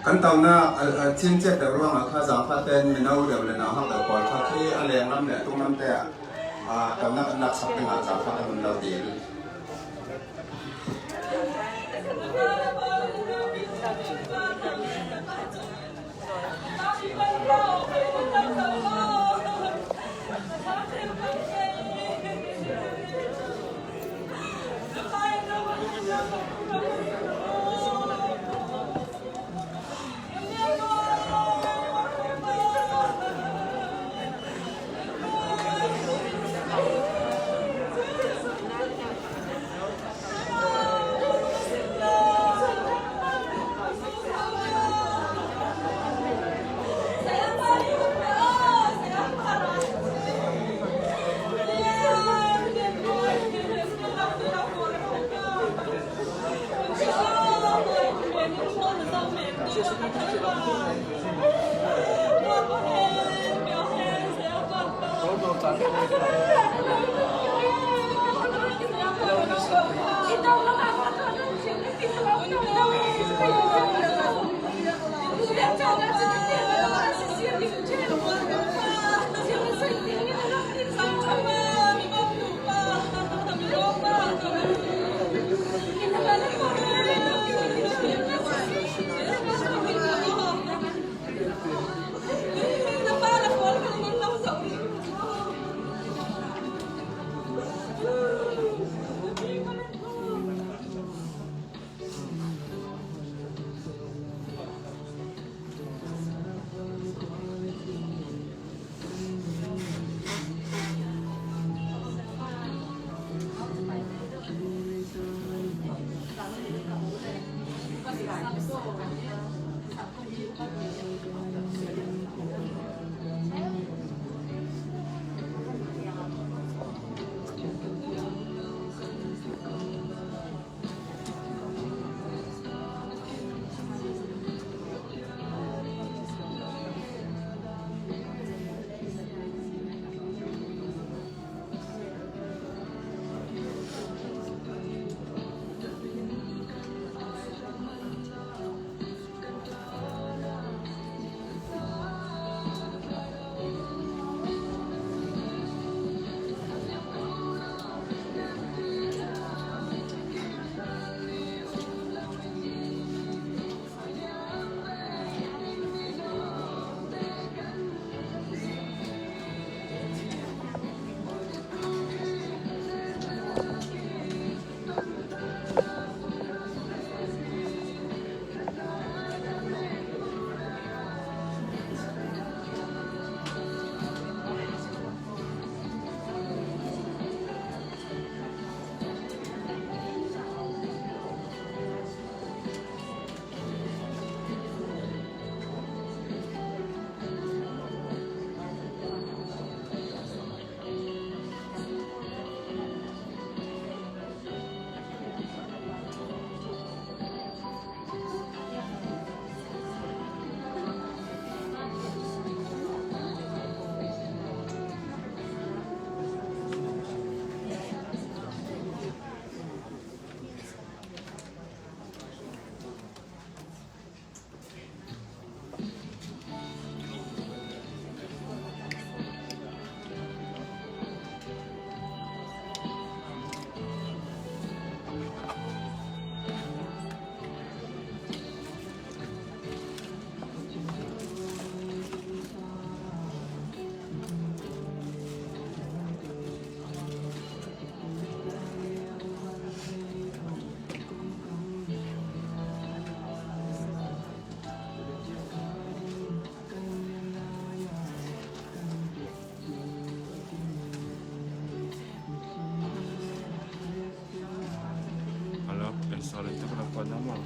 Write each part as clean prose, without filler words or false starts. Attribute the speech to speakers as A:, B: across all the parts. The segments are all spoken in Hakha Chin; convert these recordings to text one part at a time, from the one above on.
A: Kan tonak cingciat deuh ruangah kha zaangfah tein mino deuh le nauhak deuh pawl kha khi a lenglam le a tunglam te ah tonak an lak sak dingah zaangfah kan um lo tiin.
B: Kuat na maw?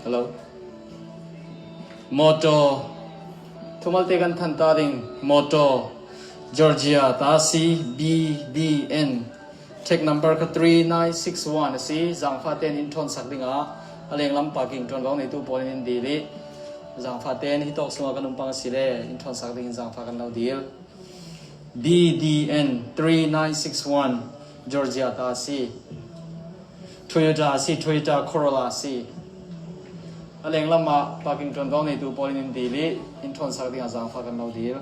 B: Hello. Motor thumal te kan than ta ding motor Georgia ta C B D N Check number kha 3961 a si. Zaangfah tein in ṭhawn sak dingah a lenglam parking ṭuanvo ngeitu pawl in in dil i zaangfah tein hi tawk sungah kan um pang a si le in ṭhawn sak ding in zaangfah kan lo dil. BDN 3961 Georgia ta a si. Toyota a si, Toyota Corolla a si. A lenglam ah parking ṭuanvo ngeitu pawl in in dil i in ṭhawn sak dingah zaangfah kan lo dil.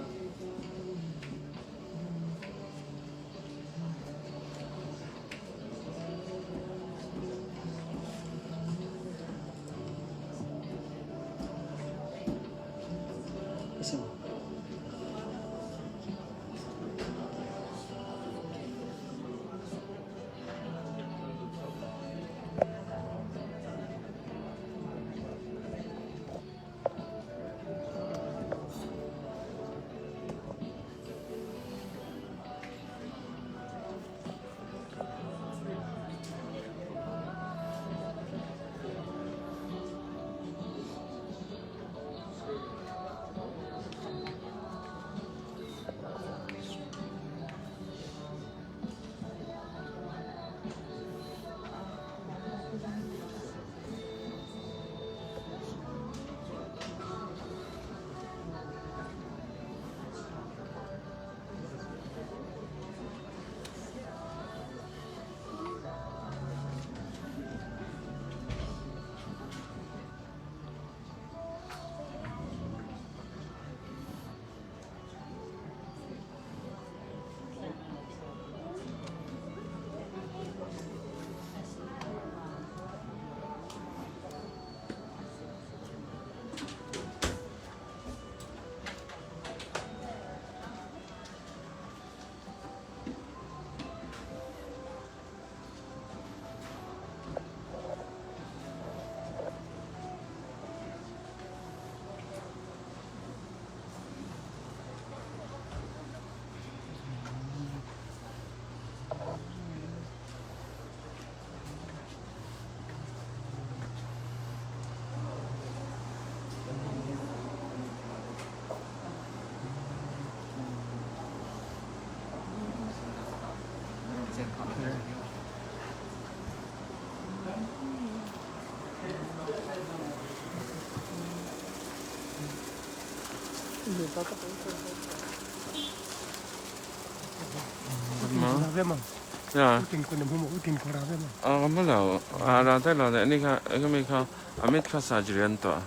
C: Amit kha surgery an tuah.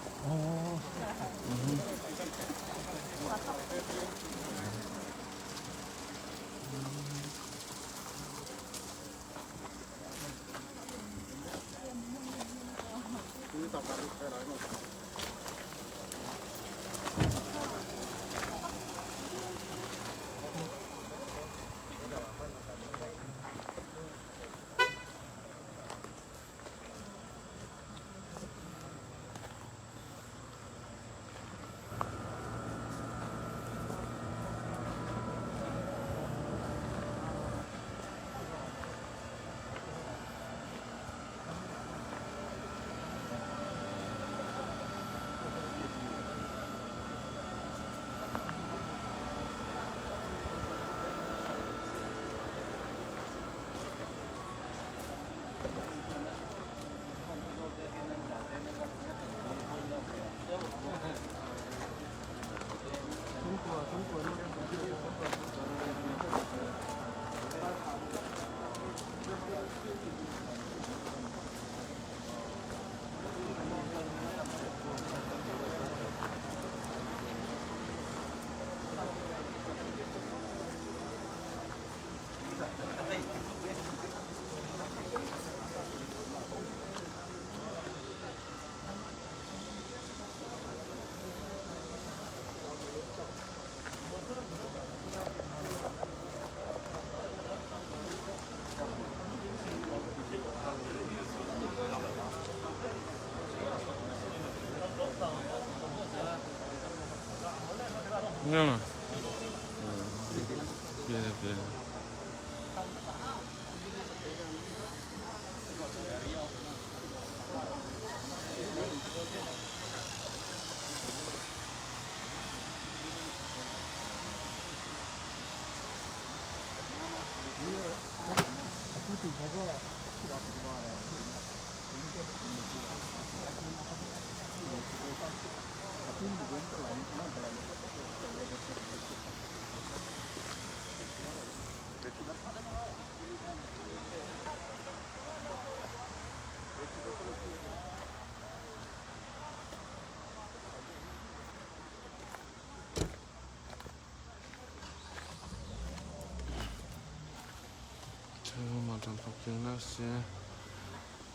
C: Motor parking na si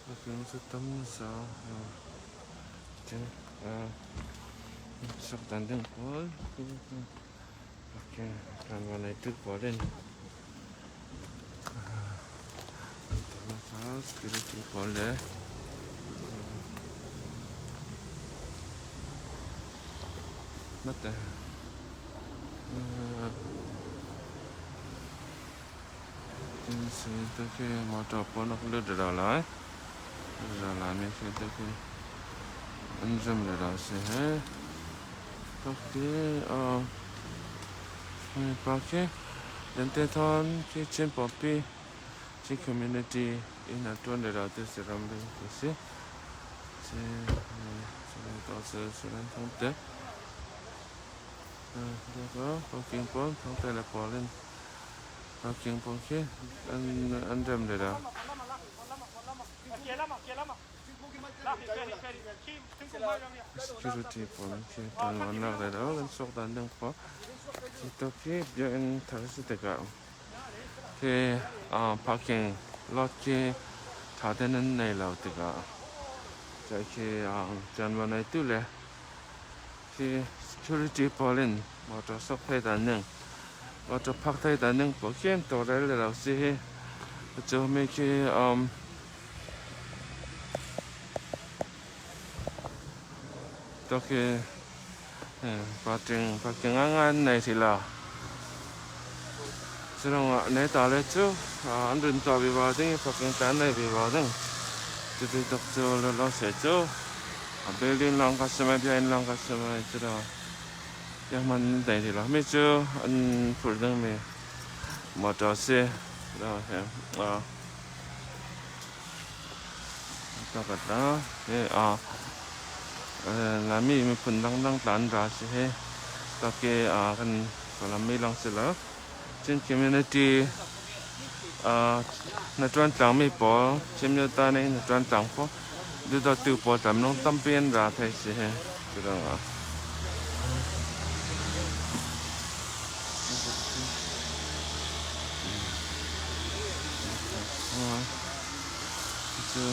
C: parking cu tam nasa cun sak dan ding pawl parking kan va nei tuk pawl in security pawl le mate Motor pawl a lut rih lai. Ra laimi khi te khi an rem rih lo si he. Tok khi pa khi Lente thawn khi Chin pawpi Chin community in a tuan rih lo ti si ramri ti si. Si to si si thong te. Parking pawl thong te le pawl in Parking pawl khi an rem le dah. Security pawl khi an lak le dah kan sok dan ding kho. Khi khi biakinn thar si tikah khi parking lot khi tha ten an nei lo tikah khi caan va nei tu le Khi security pawl in motor sok thei dan ning motor park thei dan ning pawl khi an tawlrel le lo si hi. Cu mi khi to khi parking parking ngangai an nei hrih lo. Cu ruangah nei ta le cu an run tuah vivo ding i parking tla an nei vivo ding. Cuti tuk cu lo se cu. A building lawng kha si mai, biakinn lawng kha si mai cu lo. Biakman an dei ti lo. Mi cu an phurh dingmi motor si. Lo he. Takata he a Lami miphun dangdang tla an ra si he. Take a kan Lami lawng si lo. Chin community na ṭuan tlangmi pawl Chin Myo-ta nih na ṭuan tlang pawl duhdawtu pawl tla minung tampi an ra thei si hi cu ruangah. Cu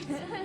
C: Thank you.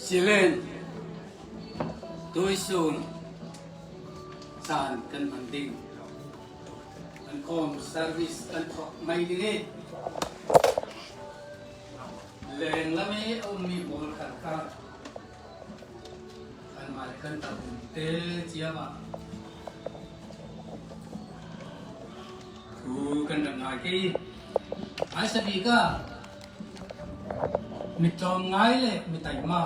D: Silen tuisun caan kan hman ding. Kan khawm service kan thawk mai ding i lenglam i a ummi pawl kha kha kanmah le kan tam te cio ah thu kan rak ngai ki. Hmaisa bik ah Mitlawm ngai le mi teima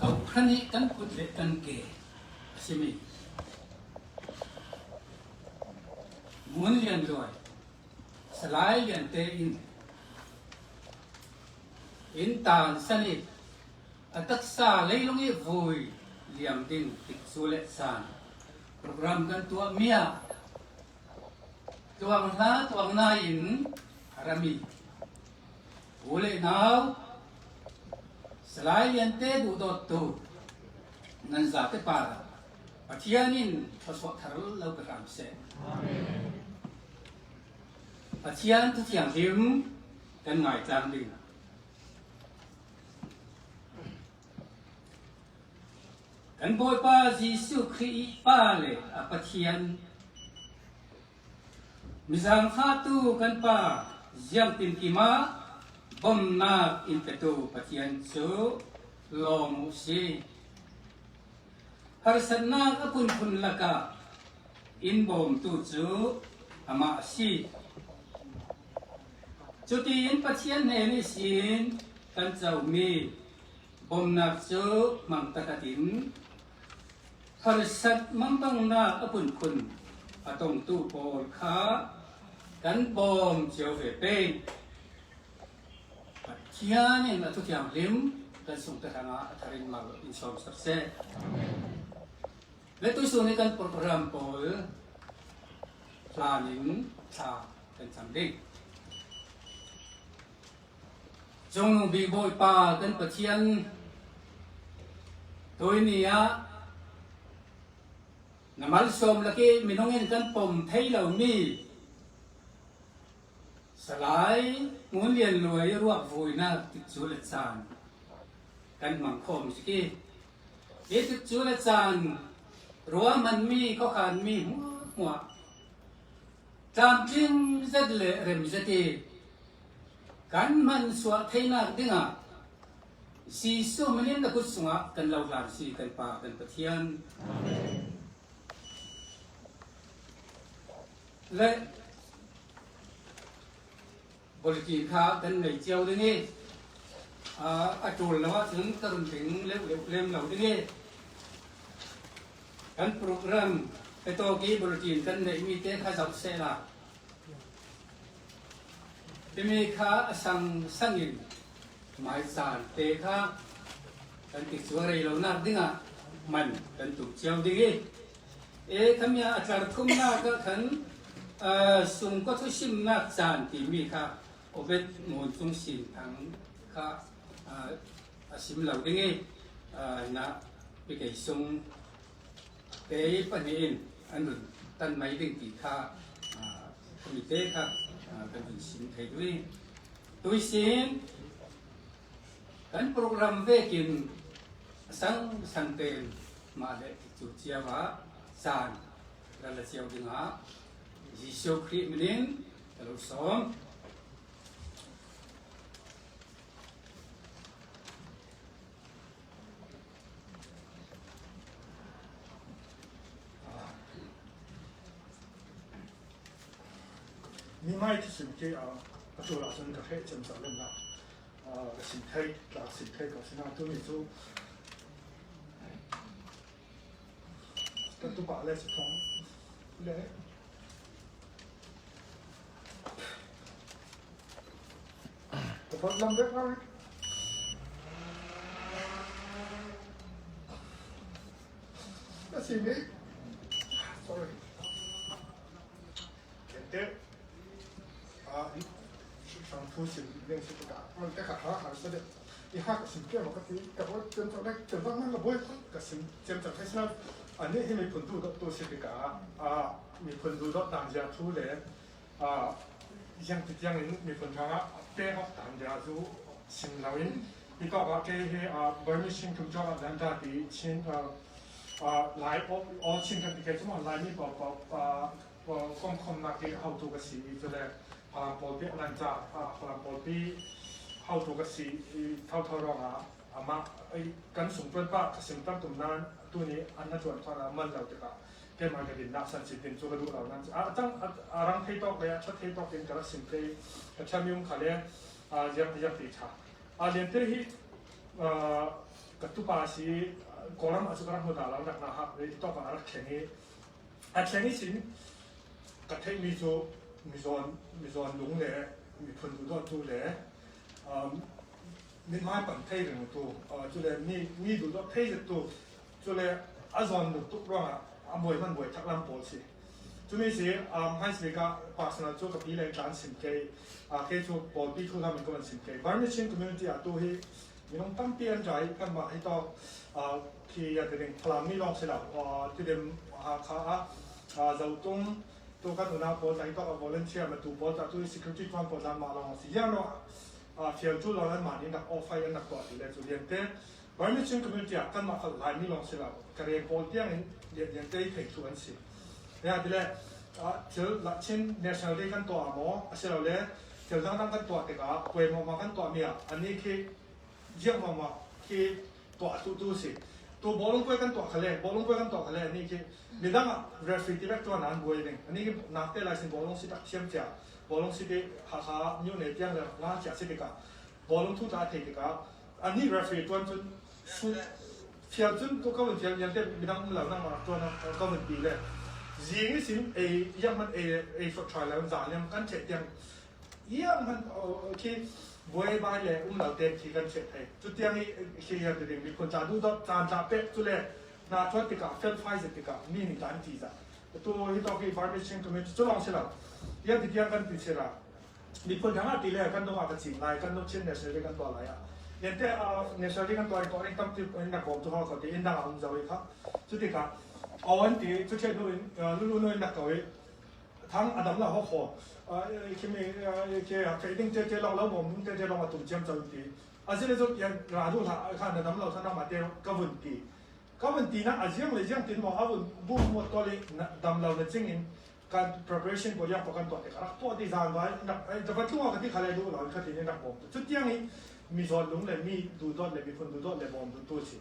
D: Kokhan i kan kut le kan ke a simi Ngun Lian Luai, Salai Lian te in inn taan san i a taksa leilung i vui liam ding tikcu le caan program kan tuahmi ah Tuang hla tuang nai in a rami u le nau Salai Lian te duhdawttu nan zate par ah Pathian in thluachuah thar lo pe hram seh. Pathian thu thianghlim kan ngai tlang ding. Kan Bawipa Jesuh Khrih i Pa le a Pathian, mi zaangfahtu kan Pa ziangtinkim ah bawmhnak in petu Pathian cu lawm u sih. Harsatnak a phunphun lakah inn bawmtu cu amah a si. Cutiin Pathian hnen ihsin kan comi Bawmhnak cu hmang taktak in harsat mambangnak a phunphun a tongtu pawl kha kan bawm cio ve peng. Pathian in a thu thianghlim kan sung te hrangah a thar in mal in sawm ser seh. Le tuisun i kan program pawl hlan in thla kan cam ding. Cungnung bik Bawipa kan Pathian, tui ni ah na malsawm lak i minung in kan pom thei lomi Salai Ngun Lian Luai ruak vuinak tikcu le caan kan hmang khawm si. Hi tikcu le caan ruahmanmi khuakhanmi hmuahhmuah tlamtling zet le rem zet i Kan hman suah theinak dingah Jesuh min in na kut sungah kan lo hlan si kan Pa kan Pathian. Le bulletin kha kan nei cio ding i a ṭul lo ahcun ka run ding leuh leuh lem lo ding i kan program petawki bulletin kan neihmi te kha zoh seh la. Timi kha a sangsang in hmaizaan te kha kan tikcu a rei lonak dingah man kan tuk cio ding i e khamia a tlar thumnak ah khan sung ka thusimnak caan timi kha Obed Ngun Cung Sin Thang kha a sim lo ding i na pikei sung te pahnih in an run tan mei ding ti kha komite kha kan hun sim thei dui. Tuisin kan program vekin sang sang tein mah le cu cio ah caan kan la cio dingah Jesuh Khrih minin ka lo sawm.
E: Mimai thisen ke a ṭul ahcun ka hreh cem cang lem la. Ka sin thei, tlak sin thei ko sina tu ni cu kan tupa le si thong le Lam dek lang. Na si mi? Sorry. Kente. Ah, sang thu sim leng si ka man te kha ha har sa de. I ha ka sim ke ma ka ti ka bo chem chak lek chem bang ka boi ka sim chem chak thai sna ani hi mi phun tu do tu si ka a mi phun du do tang ja thu le Iang ti tiang in miphun hrangah pek awk tang bia cu chim loin Hi kong ah kei hi Burmese Chin Kum Jong Atlanta ti Chin Lai all Chin kan ti ke cu Laimi paohpaoh kongkhomnak hi hotu ka si i cule Falam pawl pi Atlanta Falam pawl pi hotu ka si i thotho ruangah amah kan sung tuan pah ka sim tam tum nain tu nih an na tuan thon ah man lo tikah keimah ka dinnak san si tin cu ka duh lo nan a tang a rang thei tawk le a that thei tawk in ka rak sim te ka thiam kha le ziak ziak ti tha A liante hi ka tupa si Kawlram ah cu ka rak hmu ta lo nak hak i tawk ah a rak thleng i a thleng i sin ka theihmi cu mizawn mizawn lung le miphun duhdawtu le mithmai panh thei ringtu cu le mi mi duhdawt thei zettu cu le a zawn lung tuk ruangah a buai man buai thak lam pawl si. Cumi si hmaisbik ah personal cu ka pi le tlan sim kei kei cu pawl pi thu lam in ka van sim kei. Burmese Chin community ah tu hi minung tampi an rai kanmah hi to khi ya ti ding Falam mi lawng si lo Tidim Hakha ah Zotung tu kan unau pawl hi to volunteer ma tu pawl ta tu security tuan pawl mah lawng si ya no fial tu lawng an mah nih nak ofai an nak tuah ti le cu lian te Burmese Chin community ah kanmah kha Laimi lawng si lo Karen pawl tiang in lian te thei thu an si. Ya tile thil Chin National Day kan tuah maw asilole thil dangdang kan tuah tikah puai maw ma kan tuah mi ah ani khi jiang maw ma khi tuah tu tu si. Tu bawlung puai kan tuah khale bawlung puai kan tuah khale ani khi midang ah referee ti vek tuan an buai ding ani khi nak te lai sin bawlung si tak thiam chia bawlung si te Hakha new ne tiang le nga chia si tikah bawlung thu ta thei tikah ani referee tuan cun Fial cun tu ka vun fial niam te midang um lo nang rak tuan ka vun ti le zing i sin ei iang man ei ei shot try lo zan liam kan che tiang iang man khi buai bai le um lo te khi kan che thei cu tiang i khi ya ti ding mi khun cha du dot caan cha pek cu le na chuan tikah fel fai zet tikah mi nih kan ti za tu hi to khi farming community cu long si lo iang ti tiang kan ti sila miphun dang ah ti le kan dong ah ka cing lai kan dong Chin National Day kan tuah lai ah yente National Day kan tuah tuah ning tampi in na bawm tu ho ko ti in dang ah um zau i kha cu tikah on ti cu the nu in lulu nu in nak ko i thang adam la ho kho khi mi ke ke ding te te long lo mom te te long atum chiam chau ti azile zo yan ra du la kha na dam lo thana ma te ka vun ti ka vun ti na aziang le jiang tin mo avun bu mo to le dam lo na ching in Kan preparation pawl yak kan tuah tikah rak tuah ti zan vai rak va tlung ah ka ti kha le duh lo kha ti in rak bawm tu cu tiang i mi zawn lung le mi duhdawt le miphun duhdawt le bawm duh tu si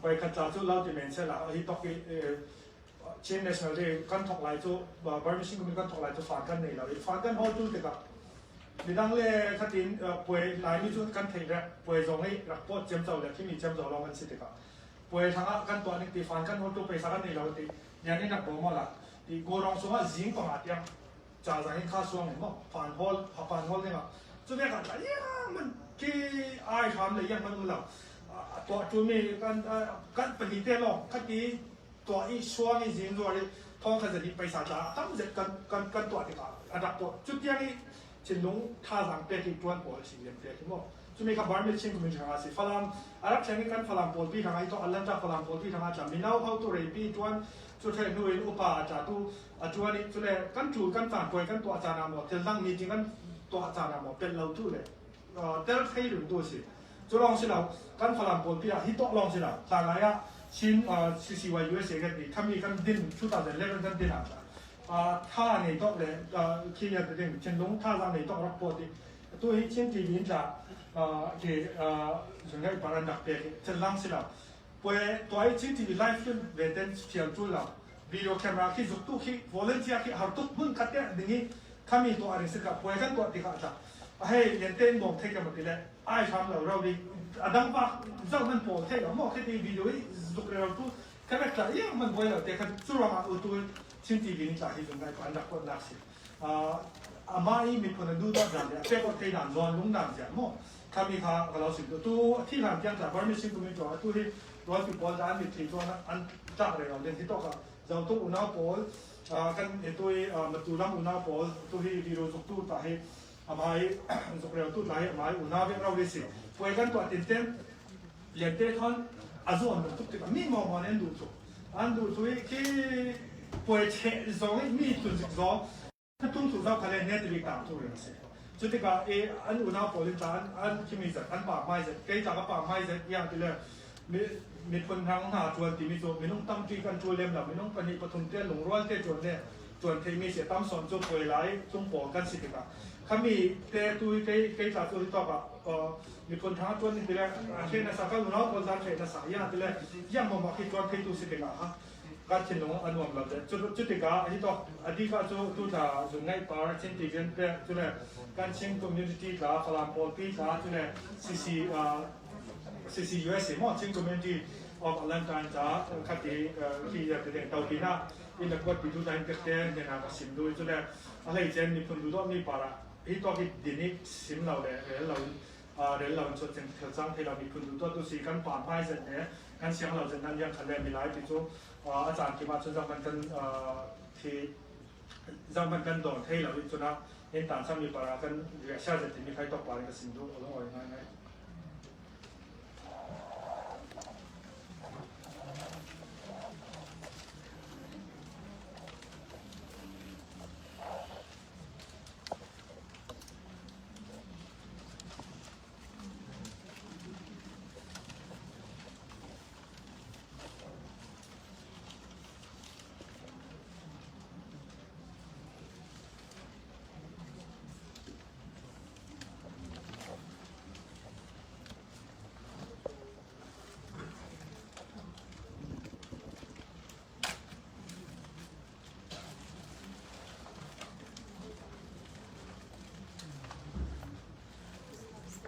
E: bai khat ca cu lo ti men se la hi tok i Chin National Day kan thok lai cu Burmese Community kan thok lai cu fan kan nei lo i fan kan hol tu tikah midang le khatin puai laimi cu kan thei rek puai zong i rak pawt cem co le khimi cem zo lawng an si tikah puai thlang ah kan tuah ning ti fan kan hol tu paisa kan nei lo ti Nian in rak bawm la ti gorong sungah zing panga tiang cha zang in kha suang mo fan hol fan hol ding ah chu ve ka tla yang man ki ai hram le yang man um lo to tu mi kan kan pali te lo khati to i suang i zing zuar i thong kha zani paisa tla tam zet kan kan kan to tikah a rak to chu tiang i thinlung thazaang pek i tuan pawl si lem te khi mo chumi kha Burmese Chin community hrang si Falam Arab thleng kan Falam pawl pi hrang ai to Atlanta Falam pawl pi hrang a mino ho tu rei pi tuan chu the nu in upa a cha tu a tuan i chule kan tu kan caan puai kan tuah caan ah mo thil dang meeting kan tuah caan ah mo pel lo tu le tel thei rung tu si cu lawng si lo kan Falam pawl pi ah hi to lawng si lo hlan lai ah Chin CCY USA kan ti thami kan din 2011 kan din ah tha nei tok le khi ya te ding thinlung thazaang nei tok rak pawt i tu hi Chin TV in tla khi zungai paran rak pek i thinlang si lo pue tuai Chin TV live film ve ten thial tul lo video camera khi zuk tu khi volunteer khi har tuk hmun khat te ding i khami to aring sika pue kan tuah ti kha tla hei yen ten bong thei ka ma ti le ai hram lo ro di adang pa zau man pawl thei lo mo khi ti video i zuk re ro tu Kan rak tla iang man buai lo te khan cu ruangah utu Chin TV nih tla hi zung ngai ko an rak kuatnak si. Amah i miphun an duhdawt dan le a pek awk thei dan zawn lung dan ziah maw khami kha ka lo sim tu thi hlan tiang tla Burmese Chin community atu hi rualpi pawl an mitthli chuan an tlak re lo den hi tok ah zotung unau pawl kan tu i matu lam unau pawl tu hi viru zuk tu ta hi amai zuk reu tu ta hi amai unau vek ro si puai kan tuah tin ten Liante khan a zuam tuk tikah mi maw maw an duh tuk. An duh tu i khi puai cheh zong i mi tun zik zong tung tu zau khale net ri tang tu ring si. Cu tikah e an unau pawl in ta an an khimi zat an pa hmai zat kei ta ka pa hmai zat iang ti le miphun hrang hna ṭuan timi cu minung tampi kan ṭul lem lo minung pahnih pathum te lungrual te ṭuan le ṭuan theimi si tam sawn cu puai lai tlung pawl kan si tikah khami te tu kei kei tla cu hi tawk ah miphun hrang ṭuan ding ti le hre na sa kan unau pawl zan hre na sa iang ti le iang mawmah khi ṭuan theitu si tikah ha kan thinlung a nuam lo de cu tikah hi tawk adika cu tu tla zun ngaih par chin ti rian pek cu le kan Chin community tla Falam pawl pi tla cu le CC CCUSA maw Chin Community of Alantan ca khati hi ya te deng tau pina in la kuat pi tu tain tek te ne na ka sim du chu le a hlei chen mi phun du do mi para hi to ki dini sim lo le rel lo rel lo chu chen thel chang thei lo mi phun du to tu si kan pa mai zen ne kan siang lo zen nan yang khan le mi lai ti chu a chan ki ma chu zang man kan thi zang man kan dor thei lo chu na in tan sang mi para kan ria sha zen ti mi khai tok pa ka sim du along oi ngai ngai.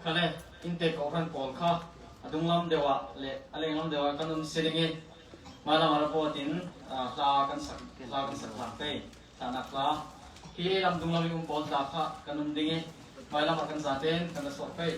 B: Khale inte kohhran pawl kha a dunglam deuh ah le a lenglam deuh ah kan um si ding i hmailam ah report in hla kan sak hla kan sak hlang te Thlanak hla hi lam dung lam i um pawl hla kha kan um ding i hmailam ah kan zaten kan ra sawh phei.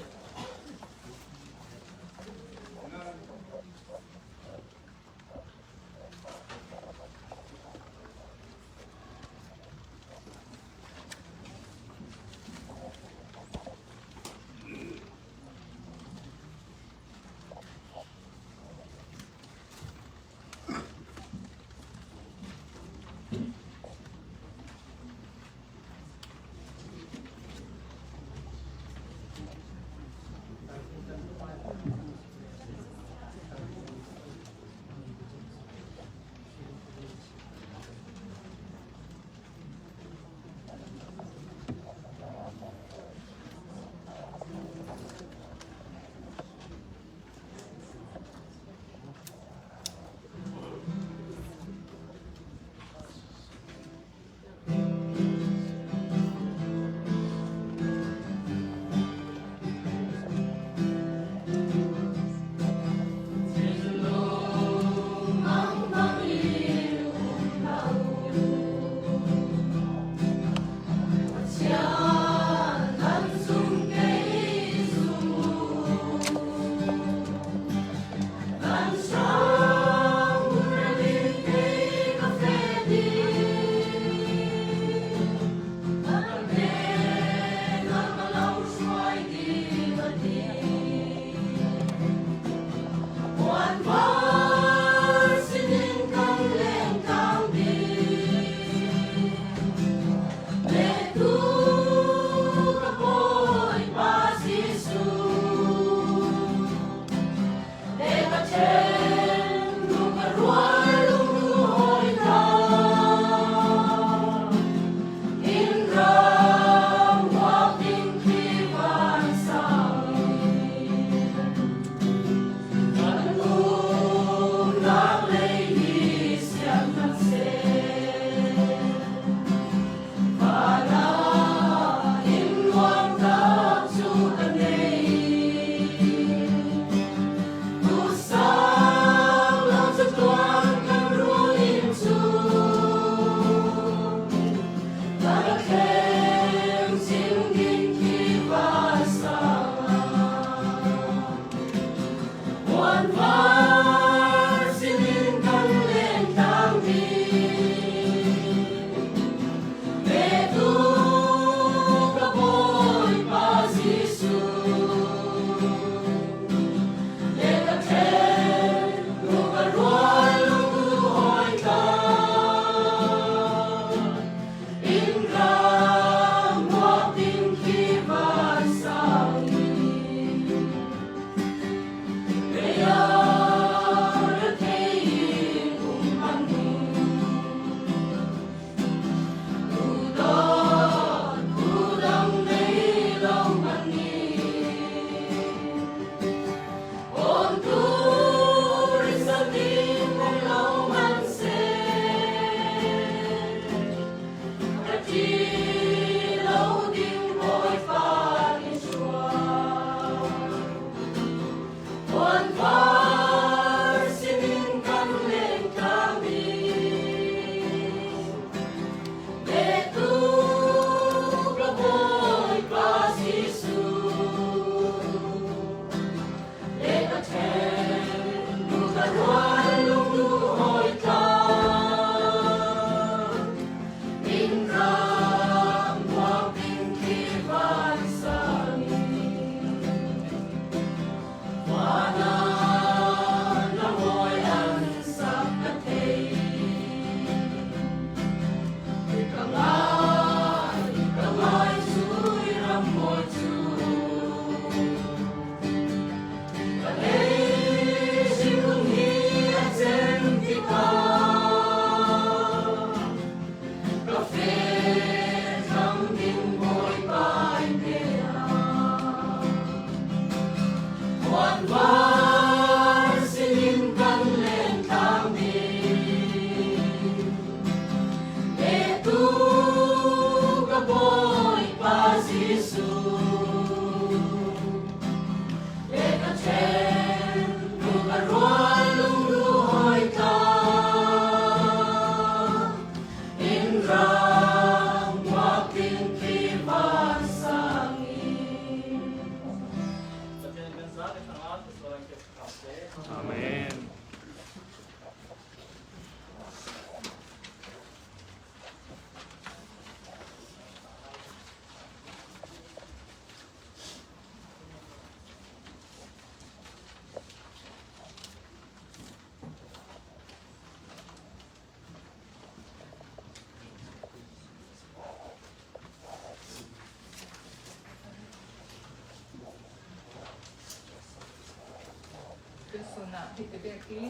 F: ah hi te bek i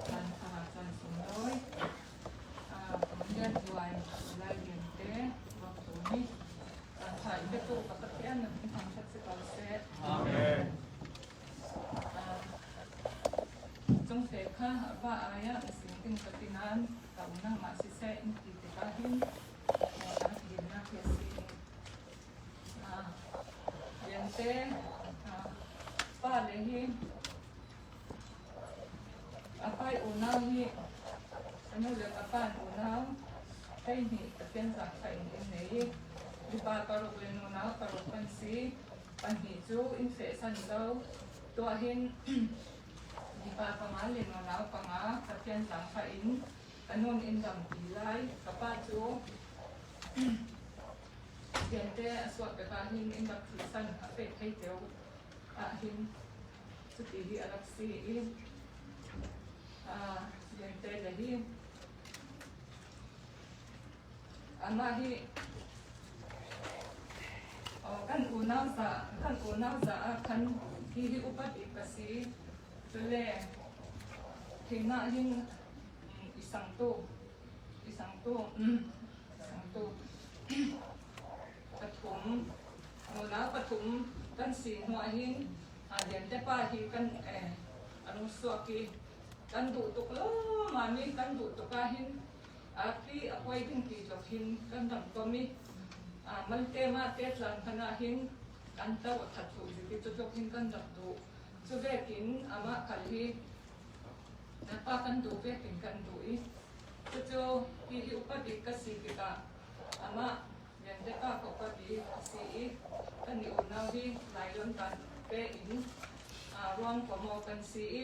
F: caan tha caan sunglawi Pathian tuai lai lian te ruak tu ni caan tha in biatu ka Pathian na min thangthat si ko seh.
B: Amen.
F: Cung fe kha va ai ah na sing ding ka ti nain ka unang mah siseh in ti tikah hin a dinnak hi a si. Liante pa le hi a pai unau hi ka nu le ka pa unau hleihnih Pathian zaangfah in in nei i mipa paruk le nunau paruk kan si. Pahnih cu inn fehsan zo tuah hin mipa panga le nunau panga Pathian zaangfah in ka nun in dampi lai. Ka pa cu Vialte a suah pek ah hin in rak thihsan a feh thei deuh ah hin cuti hi a rak si i vialte le hi amah hi kan unau za kan unau za ah khan hi hi upa bik ka si cule thingah hin i sangtu i sangtu Sangtu pathum nunau pathum kan si hnu ahhin Liante pa hi kan a rung suak i kan duh tuk lawmmam i kan duh tuk ahhin arti a kuai ding ti tluk hin kan rak tom i malte ma te tlang hmanh ahhin kan to a that duh zik i cu tluk hin kan rak duh. Cu vekin amah khal hi pa kan duh vekin kan duh i Cucu hihi upa bik ka si tikah amah Liante pa ka upa bik a si i kan i unau hi Lailawn tan te in ruang kawmaw kan si i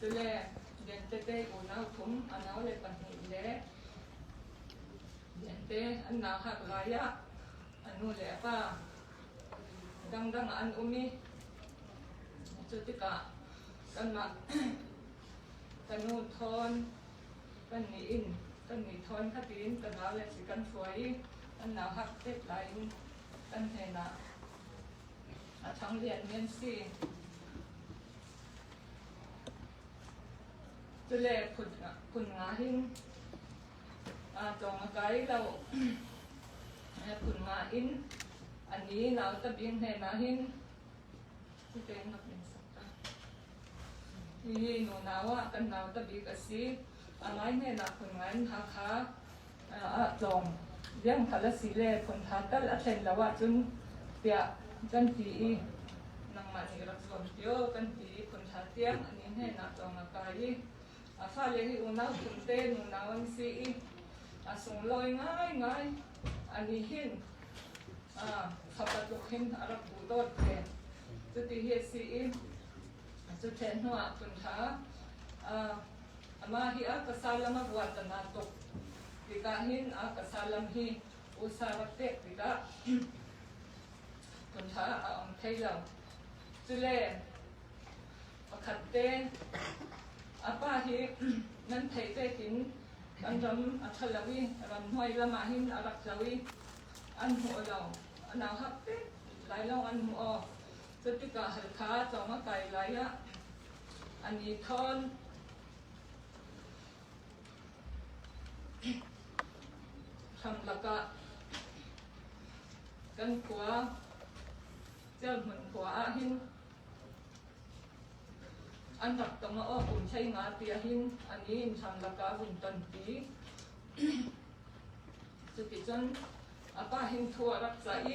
F: cule Liante te unau thum a nau le pahnih le Liante an nau hak lai ah a nu le a pa dangdang ah an um i cu tikah kanmah Ka nu thawn kan nih in kan nih thawn kha tiin ka nau le si kan hruai i an nau hak tet lai in kan hnen ah a ṭhang lianmi an si. Cule phun nga hin tlawng a kai lo. Phun nga in ani nau tabing hnen ah hin cutein rak min sak ta. Hihi nunau ah kan nauta bik a si. A ngai hnenah phun ngai in Hakha ah tlawng liang thal a si le phun tha tal a thlen lo ahcun tiah kan ti i nangmah nih rak zuam tio kan ti i phun tha tiang ani hnenah tlawng a kai i a fale hi unau phun te nunau an si i a sunglawi ngaingai. Ani hin fapa tluk hin a rak duh dawt ve. Cuti hi a si i cu ṭhen hnu ah cun kha amah hi a kasalam a vuat a na tuk tikah hin a kasalam hi usa rak pek tikah cun kha a um thei lo. Cule pakhat te a pa hi nan theih vekin kan ram a ṭha lo i ramhnuai lam ah hin a rak tlo i an hmuh lo. A nau hak pek lai lawng an hmuh aw. Cutikah Halkha cawng a kai lai ah an i thawn. Hramlak ah kan khua Celhmun khua ah hin an rak tong a aw kum hlei nga ti ahhin an i in hramlak ah vun tonpi. Cuticun a pa hin thu a rak cah i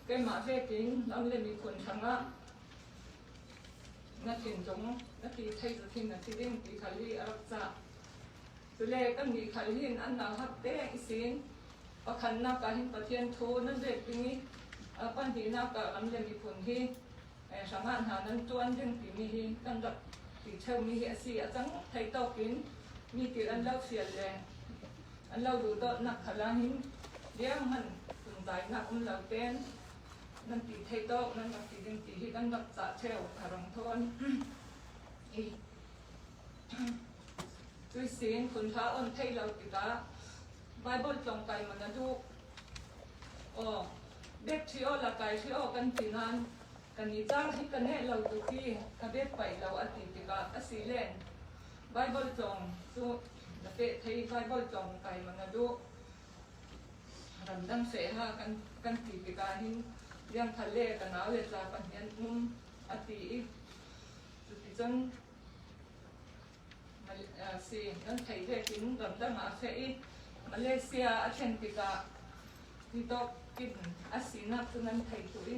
F: keimah vekin lam le miphun hrangah na thinlung na ti thei zathin na thi ding ti khal hi a rak cah. Cule kan nih khal hin an nau hak te isin pakhatnak ah hin Pathian thu nan ret ding i pahnihnak ah ram le miphun hi hrangah hna nan tuan ding timi hi kan rak ti theumi hi a si. A cang thei tawk in mi til an lo fial le an lo duhdawtnak khal ahhin liang hmanh phunzainak um lo tein nan ti thei tawk nan rak ti ding ti hi kan rak cah theo kharang thawn i cuisin phunhla on thei lo tikah Bible tlawng kai man a duh aw bek thi aw la kai thi aw kan ti nain. Kan i cang hi ka neh lo tuk i ka bet paih lo a ti tikah a si len. Baibal cawng cu na peh thei Baibal cawng kai ma na duh. Ramdang seh ha kan kan ti tikah hin liangkhal le ka nau le ca pahnih an um a ti i cuticun si nan theih vekin ramdang ah a feh i Malaysia a thlen tikah hi tawk in a sinak cu nan thei tu i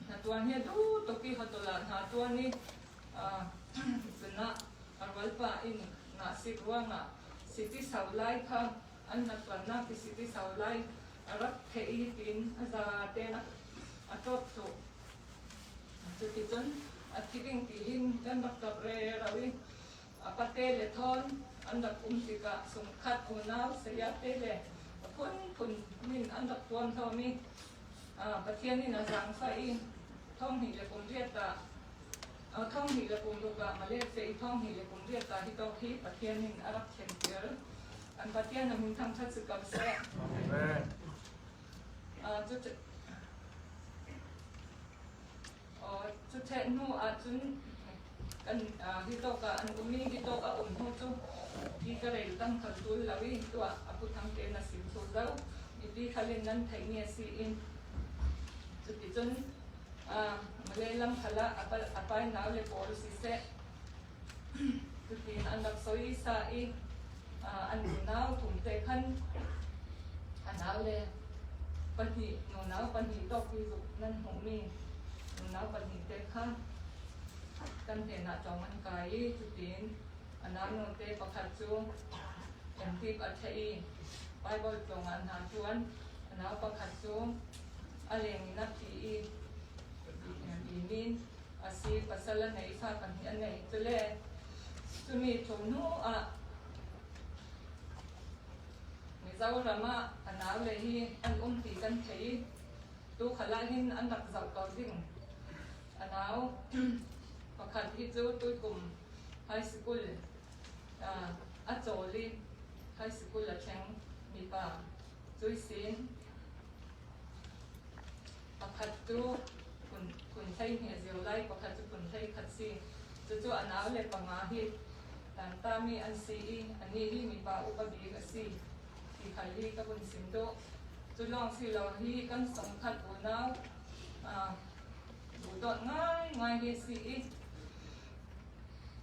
F: hnatuan hi a duh tuk i hotel ah hna tuan i cun ah a rualpa in ngahsik ruangah city sau lai kha an hnatuannak ti city sau lai a rak theih i tiin a za tein a ṭawp tu. Cuticun a thi ding tiin kan rak ṭap rero i a pate le thawn an rak um tikah sungkhat unau sayate le a phunphun min an rak tuam hlawm i Pathian in a zaangfah i thonghnih le kum riat ah thonghnih le kum ruk ah Malaysia i thonghnih le kum riat ah hi tawk hi Pathian in a rak thlentir. An Pathian a min thangṭhat si ko seh.
C: Amen.
F: Cuṭheh hnu ahcun kan hi tawk ah an um i hi tawk a um hnu cu hi ka rel tam kha tul lo i tuah a pu thang tein a sim thlu zo. Mipi khal in nan theihmi a si in cuticun Malay lam khal ah a pai nau le pawl siseh cutin an rak soi sa i an unau thum te khan a nau le pahnih nunau pahnih tawk hi zuk nan hmuhmi nunau pahnih te kha kan hnenah tlawng an kai i cutin a nau nu te pakhat cu MTip a ṭhe i Bible tlawng ah hna ṭuan a nau pakhat cu a leng in a phi i min a si pasal a nei fa pahnih a nei cule cumi thu hnu ah Mizoram ah a naule hi an um ti kan thei i tukhal ah hin an rak zoh ko ding. A nau pakhat hi cu tuikum high school a cawl i high school a thleng mipa cuisin pakhat cu phun 12 a zir lai, pakhat cu phun 11 si. Cucu a naule panga hi Tantami an si i anih hi mipa upa bik a si ti khal hi ka vun sim duh. Cu lawng si lo hi kan sungkhat unau duhdawt ngaingai hi a si i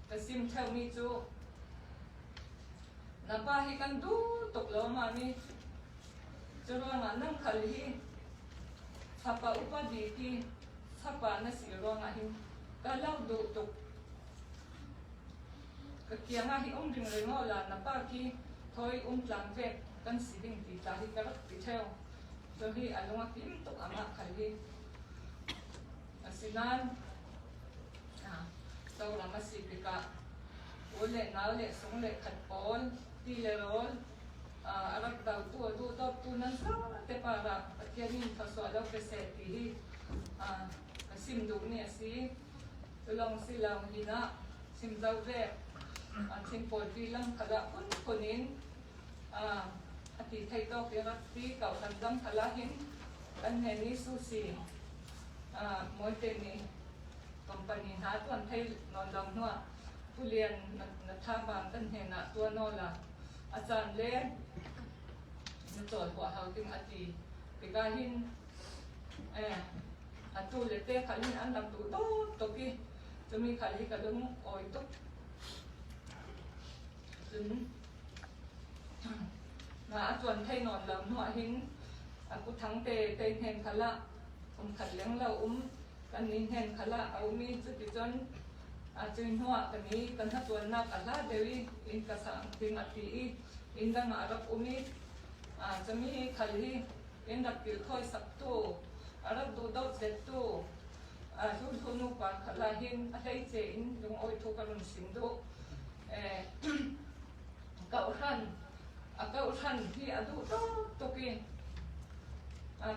F: ka sim ṭheumi cu na pa hi kan duh tuk lo ma ni cu ruangah nang khal hi fapa upa bik hi fapa na si ruangah hin ka lo duh tuk. Ka kiang ah hi um ring ring aw la na pa khi thoi um tlang vek kan si ding ti tla hi ka rak ti theo. So hi a lung a fim tuk amah khal hi. Asinain Zoram a si tikah u le nau le sung le khat pawl ti le rawl a rak dotu a duh dawttu nan te para Pathian in thawsuah lo pe seh ti hi ka sim duh ni a si. Culawng si lo hin ah chim zau ve an chim pawlpi lam khat ah phunphun in a ti thei tawk i rak ti ko kan lam khat ah hin kan hnen i susi mawite nih company hna tuan thei nawn lo hnuah Pulian na tha bang kan hnen ah tuan la a caan le na cawl huah hau ding a ti tikah hin Atu le te khal hin an rak duh dawt tuk i cumi khal hi ka lung awi tuk. Cun na a tuan thei nawn lo hnuah hin a ku thang te te hnen khal ah um khat leng lo um kan ni hnen khal ah a um i cuticun a cui hnuah kan i kan hatuannak a hla deuh i inn ka sang ding a ti i inn dang ah a rak um i cumi khal hi In rak kilthawi saktu, a rak duhdawt zettu, hluhlu nupa khat ah hin a hleice in lungawi thu ka run sim duh. Kauhran, a kauhran hi a duh tuk tuk i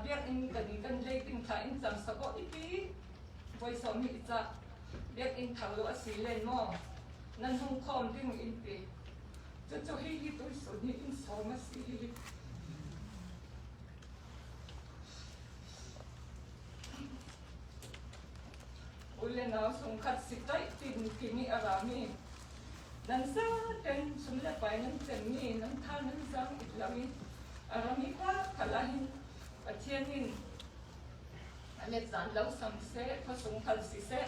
F: biakinn kan kan leiting thla in cam sakaw ipi voi sawm hi ica biakinn tho lo a si len maw nan hung khawm ding in ti cucu hi hi tuisun hi in sawm a si. le nau sungkhat si taih tin timi a rami nan zaten sum le pai nan cemmi nan tha nan zang it lo i a rami pa khala hin Pathian in a let zan lo sam seh khuasung khal si seh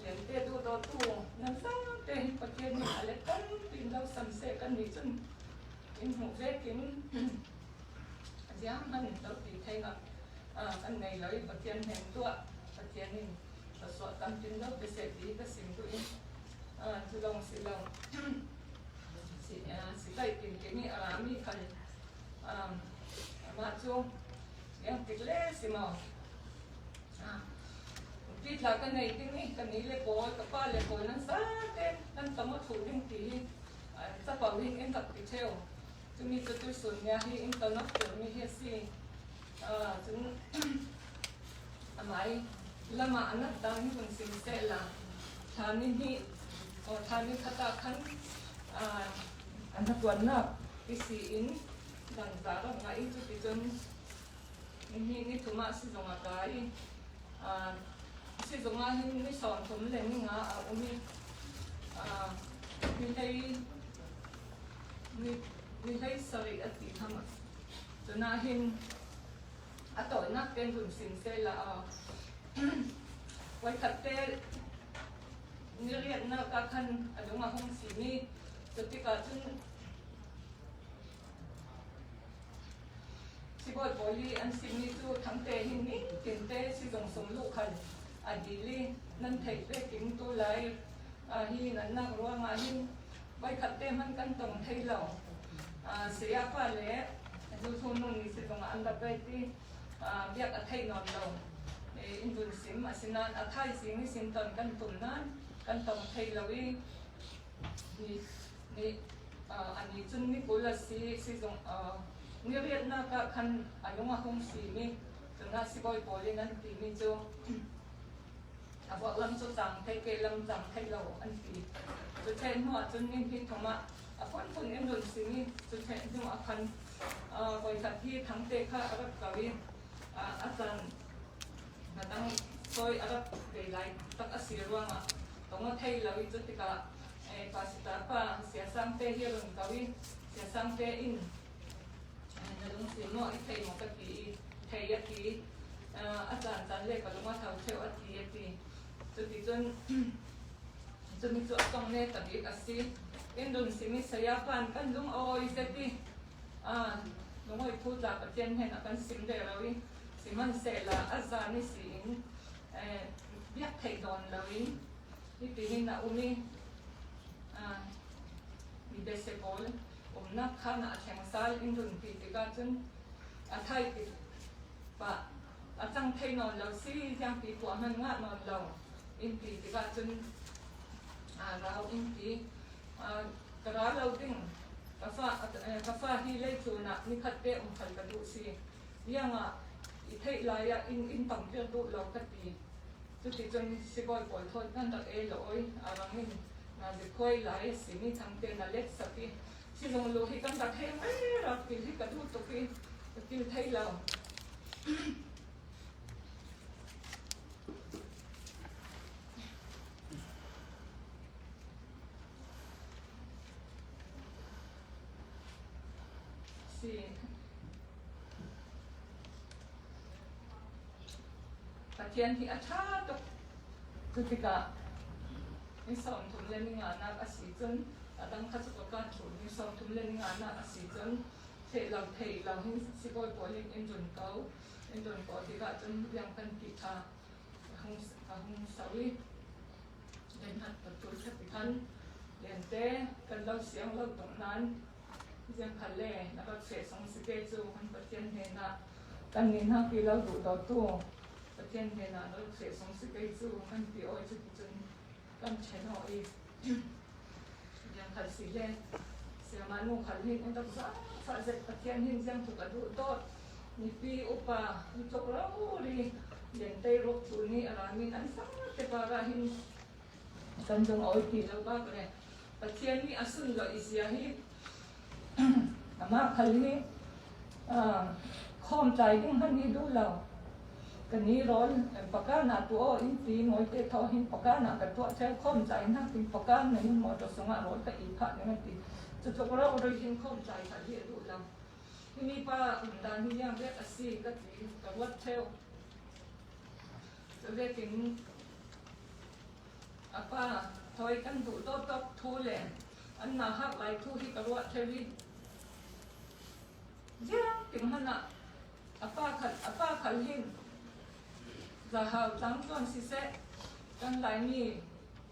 F: lente du do tu nan zate hin Pathian in a let tampi lo sam seh kan nih cun in hmuh vekin ziang hman lo ti thei nga kan nei lo i Pathian hen tuah Pathian in suah tamtin lo ti seh ti ka sim tu in cu long si lo si kai tin kini a rami khal Mah cu iangtik le si maw? Ti thla ka nei ding i ka ni le pawl, ka pa le pawl nan zate nan tam a thuh ding ti hi capo hin in rak ti ṭheo. Cumi cu tuisun nia hi in ton ak mi hi a si. Cun amai lama anat dang hi vun sim seh la thla ni hnih thla ni khat ah khan an hnaṭuannak tisi in dangza rak ngah i cuticun nihnih ni thum ah sizung a kai i sizung ah hin ni 30 le ni nga a um i ni hlei ni 17 a ti tham. Cun ah hin a tawinak tein vun sim seh la voikhat te ni riatnak ah khan a lung a hung simi cu tikah cun sibawi pawl i an simmi cu thangte hin nitin te sizung sung luh khan a dil i nan theih vekin tu lai hi nannak ruangah hin voikhat te hmanh kan tong thei lo. Sayapa le Zuzu nu nih sizung ah an rak ret i biak a thei nawn lo. In vun sim asinain a thaizing i sin ton kan tum nain kan tong thei lo i ni ani cun ni 20 a si sizung ni riatnak ah khan a lung a hung simi cun ah sibawi pawl in an timi cu a vuak lam cu cang thei ke lam cang thei lo an ti. Cu the hnu ah cun ni hnih thum ah a phunphun in run simi cu the hnu ah khan voikhat hi thangte kha a rak kal i a can dang soi a rak bei lai tak a si ruangah tong a thei lo i cu tikah pastor pa siasang te hi run ko i siasang te in na lung si maw i thei maw ka ti i thei a ti a caan caan le ka lung a tho theu a ti a ti. Cuticun cumi cu a tong ne tabik a si. In run simi saya pan kan lung a awi zet i lungoi thu tla Pathian hen a kan sim de lo i sihmanhsehlaw a zan i si in biak theih dawn lo in hitihin a um i mi bese pawl umnak khan ah a thleng sal in run ti tikah cun a thai tik pah a cang thei nawn lo si tiang ti tuah hman ngah nawn lo in ti tikah cun rau in ti ka ra lo ding ka fa hi leitlun ah nikhat te um khal ka duh si iangah i theih lai ah in in tong tir duh lo ka ti. Cuticun sibawi pawl thawt nan rak ei lo oi a rang in na zikhuai lai a simi thangte na let sak i sizung lu hi kan rak heng ai rak kil hi ka duh tuk i ka kil thei lo. Si. Pathian hi a ṭha tuk. Cu tikah ni 30 le ni nganak a si cun a dang kha cu ka kaan ṭhu. Ni 30 le ni nganak a si cun theih lo theih lo hin sibawi pawl in in run ko. In run ko tikah cun riang kan ti kha ka hung so i lenhat ka ṭul kha ti khan lente kan lo siang lo tuk nain ziang khal le na rak seh song si te cu kan Pathian hnenah Kan nih hna ti lo duh dawtu Pathian hnenah lo sehsung si kei cu kan ti oi cu ticun kan ṭhen awh i ziang khal si le siama nu khal hin an rak zaangfah zet Pathian hin ziang tluk a duh dawt mipi upa mi tluk rori lentei ruk cu nih a ramin an sang te para hin kan lung a oi ti lo bak le Pathian nih a sun lo i zia hi Amah khal hi khawm tlai ding hmanh hi duh lo. Kan i rawl paka na tu aw in ti ngoi te tho hin paka na ka tuah theu khom chai na tin paka na in motor sungah rawl ka i phah ning an ti. Cutluk ro roi hin khom chai kha hi a duh lo. Hi mi pa um dan hi yang vek a si ka ti ka ruat theu. Cu vekin a pa thoi kan duh to tok thu le an na hak lai thu hi ka ruah theu i ziang ting hmanh ah A pa khal hin Zahau tlangtluan siseh, kan Laimi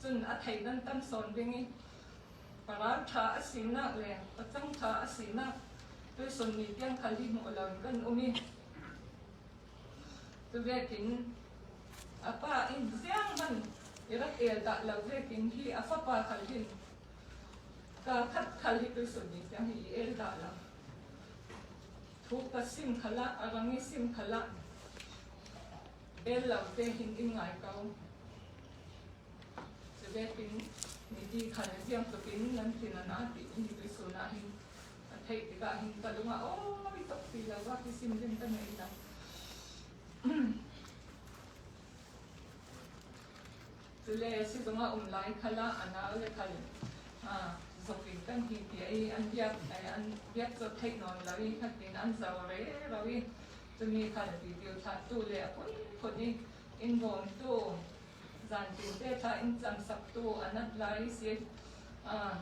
F: cun a thei nan tam sawn ding i paral ṭha a sinak le pacang ṭha a sinak tuisun ni tiang khal hi hmuh lo in kan um i cu vekin a pa in ziang hmanh i rak el dah lo vekin hi a fapa khal hin ka khat khal hi tuisun ni tiang hi i el dah lo. Thu ka sim khal ah a rang i sim khal ah el lo te hin in ngai ko. Cuvekin niti khal ziang tluk in nan thin a na ti in tuisun ah hin a theih tikah hin ka lung ah awi tuk ti lo va ti sim ding ka nei lo. Cule sizung ah um lai khal ah a nau le khal zuk in kan hi ti i an biak an biak cu theih nawn lo i khatin an zo rero i cumi khal video thlahtu le a phunphun i in bawmtu zantin te thla in camsaktu anat lai si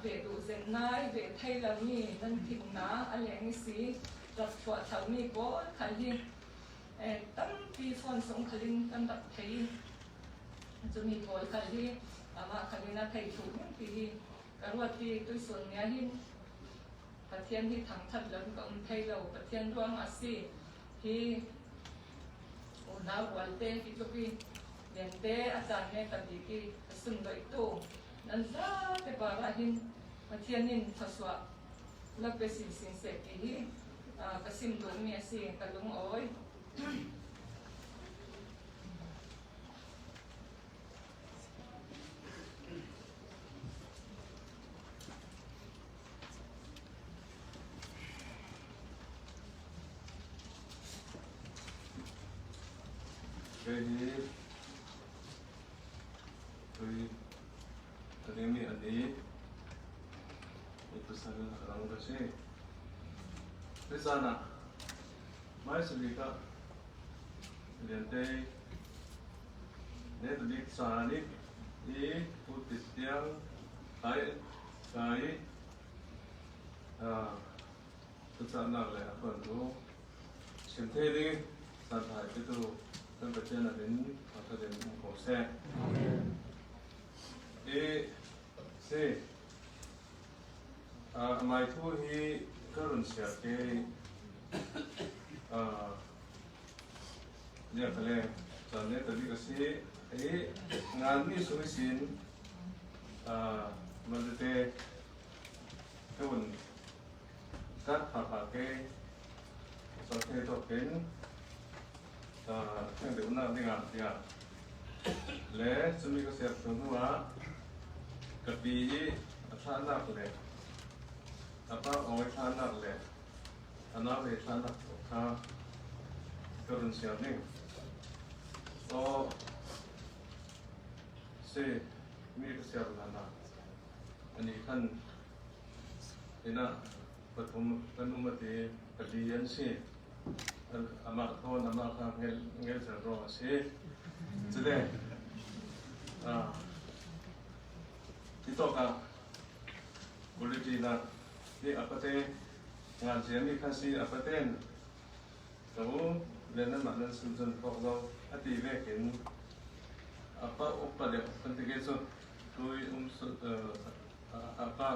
F: ve duh zen nai ve thei lomi nan thin na a leng i si rak chuah thomi pawl khal hi tampi phone sung khalin kan rak thei. Cumi pawl khal hi amah khal in a thei thuh ning ti hi ka ruat i tuisun ni ahhin Pathian hi thangthat lo in ka um thai lo. Pathian ruang ah si hi unau rualte hi tluk i liante a caan ne ka bik i ka sunloih tu nan zate par ah hin Pathian in thluachuah la pe sinsin seh ti hi ka sim duhmi a si. Ka lung awi.
C: Kei hi tui a dingmi an i i pasal rang ka si. Nizan ah Hmaisabik ah Liante Netbik ca nih i utit tiang kai kai tucahnak le a tuantu chim thei ding santhai petu kan Pathian a min thangṭhat in um ko seh. I si Mai thu hi ka run siar ke Lia ka le caan le tabi ka si i ngan mi sung sin malute ka vun kat pha pha ke so the to ken theng deuh nak ding ah tiah le cumi ka siar hnu ah ka pi i a thlahnak le a pa awi thlahnak le a nau le thlahnak kha ka run siar ning aw si mi ka siar hlan ah ani khan ina pathum kan um ati pali an si amah thawn amah kha ngel ngel zer ro a si cule ti tawk ah quality na ni apate ngan cia mi kha si apaten to le nan mah nan sun cun thawk zo ati vekin apa upa deuh kan ti ke cu tui um apa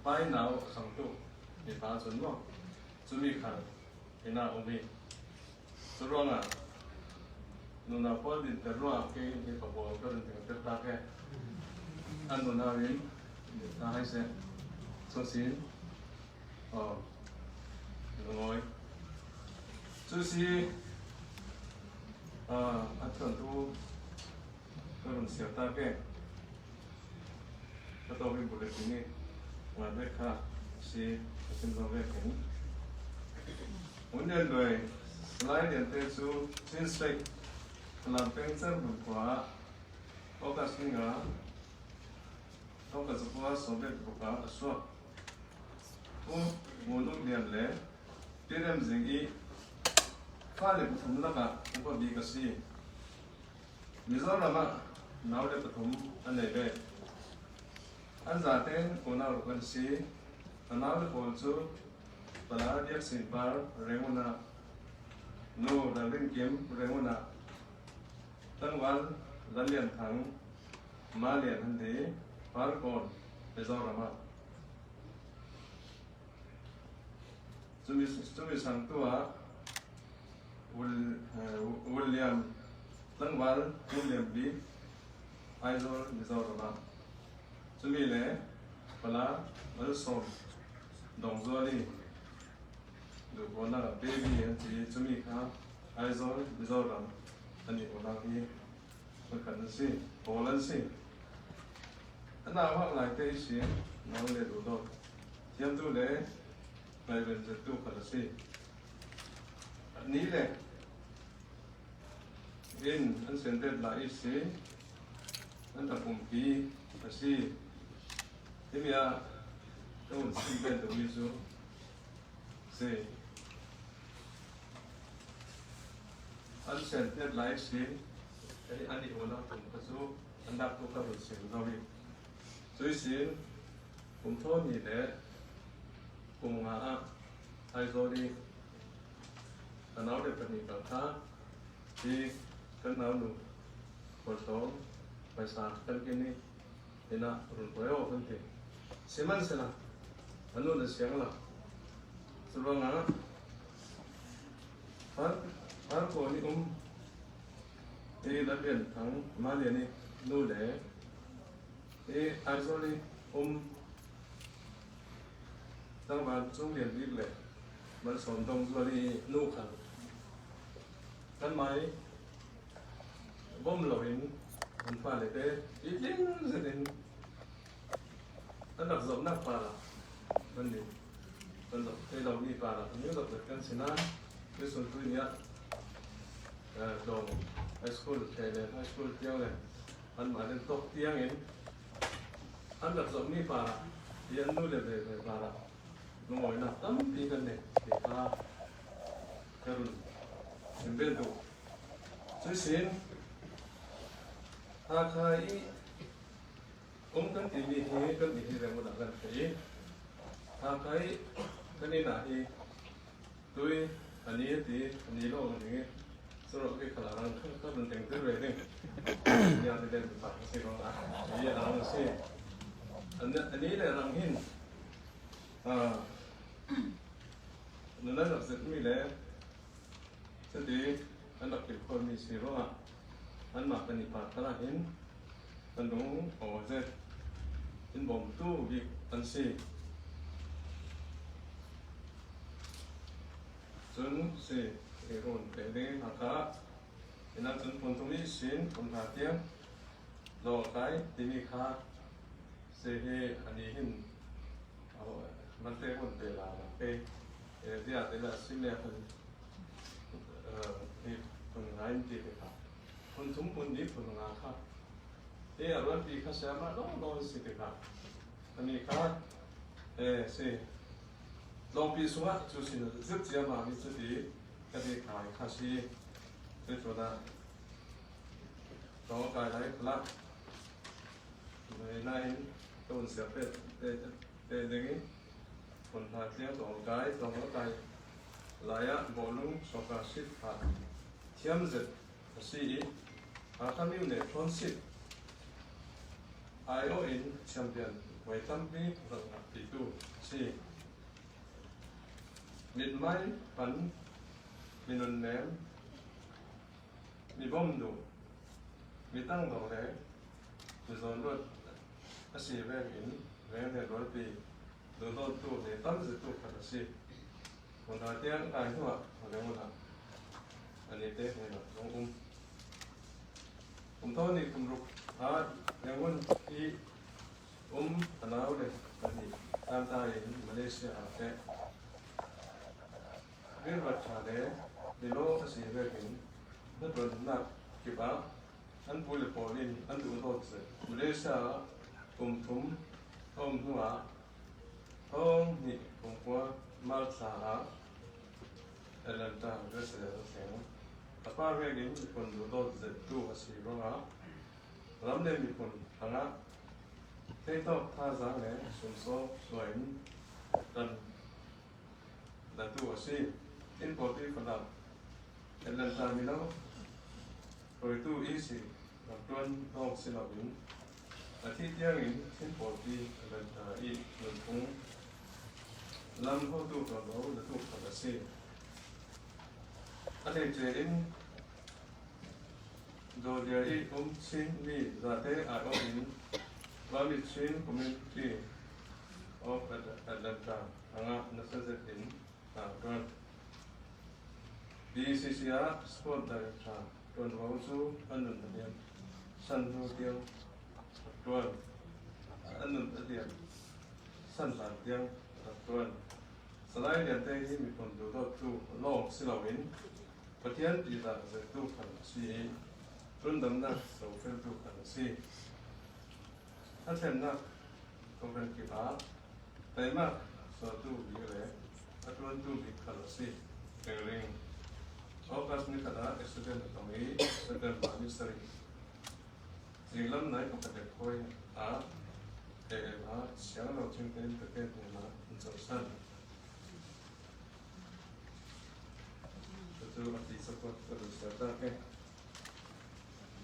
C: pai nau sang tu mi pa cun mo cumi khal ina umi cu ruangah nunau pawl din ter ruangah ke hi ka bawl ka run ting ter ta ke an nunau in ta hai se so sin oh ngoi cu si a thon tu ka run siar ta ke ka to bi bulletin ni ngan ve kha si ka sim zo ve kin un lian noi Salai Lian Te cu Chin State. Falam peng Cerhmun khua ah August ni nga August khua Soviet ruk ah a chuak. Pu Ngun Uk Lian le Pi Rem Zing i fale pathum lakah upa bik a si. Mizoram ah naule pathum an nei ve. An zaten unau ruk an si. A naule pawl cu Pala Biak Sing Par Rangoon ah, Nu Lal Rin Kim Rangoon ah, Tlangval Lal Lian Thang Ma Lian an ti, Farkawn, Mizoram ah. Cumi sang tu ah William tlangval William Bik Aizawl Mizoram ah cumi le Pala Malsawm Dongzuali duhpawnak ah baby an ti cumi kha Aizawl Mizoram an i unak hi phun an si pawl an si an au lai te si nau le duh dawt thiamtu le ngaihven zettu khat a si. Ni le inn an sentet la i si an ta pumpi a si. Timi ah ka hun chim pen duhmi cu si. An sentet lai si an i unak tum kha cu an dak tu ka run sim zo i. Cui sin kum thawn ni le kum nga ah Aizawl i ka naule pahnih kal kha hi kan naunu khualtlawng phaisa kan kin i inn ah run hruai awk kan ti. Sihmanhsehlaw a nu na siang lo. Cu ruangah Farkawn i um i Lallian Thang Malian i nu le hi Aizawl i um Tlangval Cung Lian Bik le Malsawm Dong Zual i nu kha kanmah i bawm loin an fale te tling zet in an rak zohnak pa lah kan nih kan zoh thei lomi pa lah kan zoh zet kan si nain tuisun tu ni ah tlawng high school the le high school tiang le anmah len tawk tiang in an rak zohmi par ah hi an nu le ve ve par ah lungawinak tampi kan nei ti kha ka run chim ve duh. Cuisin Hakha i um kan timi hi kan nih hi rengmut ah kan thei i Hakha i kan inn ah hi tui ani a ti ani lawng a ding i Surok hi khala rang kha kha run teng tir ve ding. Ya ti den pa si rong a. Ye rang si. Ani le rang hin nunan rak zet mi le cuti an rak kil khawl mi si ruangah anmah kan i pa khala hin kan lung aw zet in bawmtu bik an si. Cun si rawn pe ding Hakha inn ah cun phunthum i sin um hna tiang law a kai timi kha si hi ani hin mante hun pe la la pe zia te la sin le hun hi phun ngai ti te kha phunthum phun ni phun nga kha te a ruan pi kha sia ma lo lo si te kha ani kha e si Tlawngpi sungah cu sin zirh ciammam i cuti ka ti kai kha si. Zeitlun ah tlawng kai lai khalah nain ka un siak te te ding i phun hna tliang tlawng kai tlawng kai lai ah bawlung soka sit kha thiam zet a si i Hakha Myu ne Thawn Sit aiawh in champion voi tampi rak ngahpitu a si. Mithmai pan, mi nunnem, mi bawm duh, mi tangdor le mi zawnruat a si veng in veng le rualpi duhdawttu le tamzitu khat a si. Hmun tiang kai hnuah leng ah ani te he zong um. Kum thaw nih kum ruk ah Yangon i um a naule pahnih tantai in Malaysia ah teh. Rilrat ṭha le lilo a si vekin na ṭuannak. kip ah an pu le pawl in an duhdawt zet. Malaysia ah kum thum a um hnu ah 2009 March thla ah Atlanta resident a thleng. A pa rian in miphun duhdawt zettu a si ruangah ram le miphun hrangah theitawk thazaang le sumsaw suai in ṭan latu a si. Inn pawpi falam Atlanta mino hruaitu EC rak ṭuan lawng si loin a thih tiangin Chin pawpi Atlanta i nunphung lam hotu ṭuanvo latu khat a si. A hleice in Georgia i um Chinmi zate aiawh in Vami Chin Community of Atlanta hrangah nasa zet in hna a ṭuan. BCC ah Sport Director ṭuanvo cu a nun a liam san hnu tiang rak ṭuan. A nun a liam san hlan tiang rak ṭuan. Salai Liante hi miphun duhdawttu lawng si loin Pathian ṭihzah zertu khan a si i rundamnak zohfeltu khan a si. A thlennak program kip ah teimak sualtu bik le a ṭuantu bik khan a si. Ring August ni khat ah accident a tong i September ni sarih zinglam nai pakhat le khawi ah AM ah siang lo thing tein paket hmun ah an cohsan. Cucu a ti sakuat ka duh ser ta ke.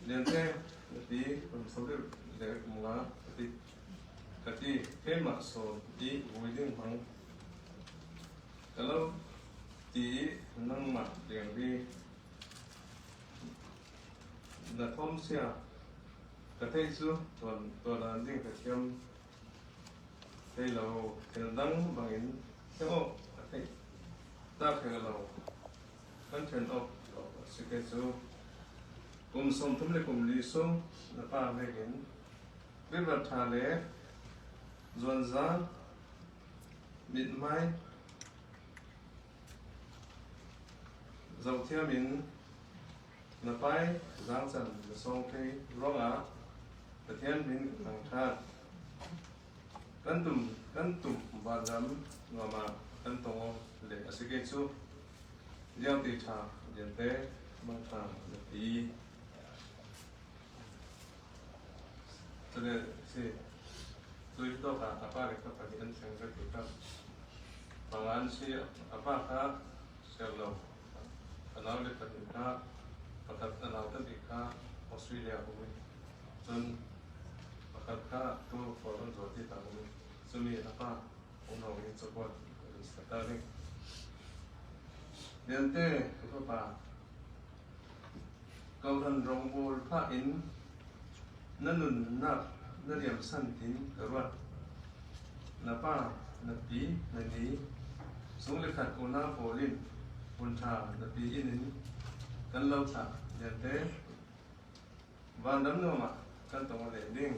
C: Liante na ti kum sarih le kum nga ka ti ka ti keimah sawn i vui ding hmang ka lo ti i nangmah leng ri na thawm sia ka theih cu tuan tuan ding ka thiam Thei lo thil dang bangin ṭhen awk a theih tak hlei lo. Kan ṭhen awk a si ke cu kum 34 sung na pa hlei in rivat ṭha le zuanzang mithmai zohthiam in na pai zaangcan na sawng thei ruangah Pathian min ka thangṭhat. Kan tum kan tum vanram nuam ah kan tong le a si ke cu liangti ṭha liante mang ṭha na ti. Cule si cui tawk ah a pa le ka pahnih an thleng ka ti ka pangan si a pa kha ser lo a nau le pahnih kha pakhat a nau ta bik kha Australia um i cun pakhat kha tu foreign zual ti ta um i cumi a pa um lo in cakuat an ser ding. Liante ka fapa Kawhhran rawngbawl phah in na nunnak na liamsan tin ka ruat. Na pa, na pi, na ni, sung le khat unau pawl in hmun ṭha na pi inn in kan lo thlah vialte vanram nuam ah kan tong a len ding.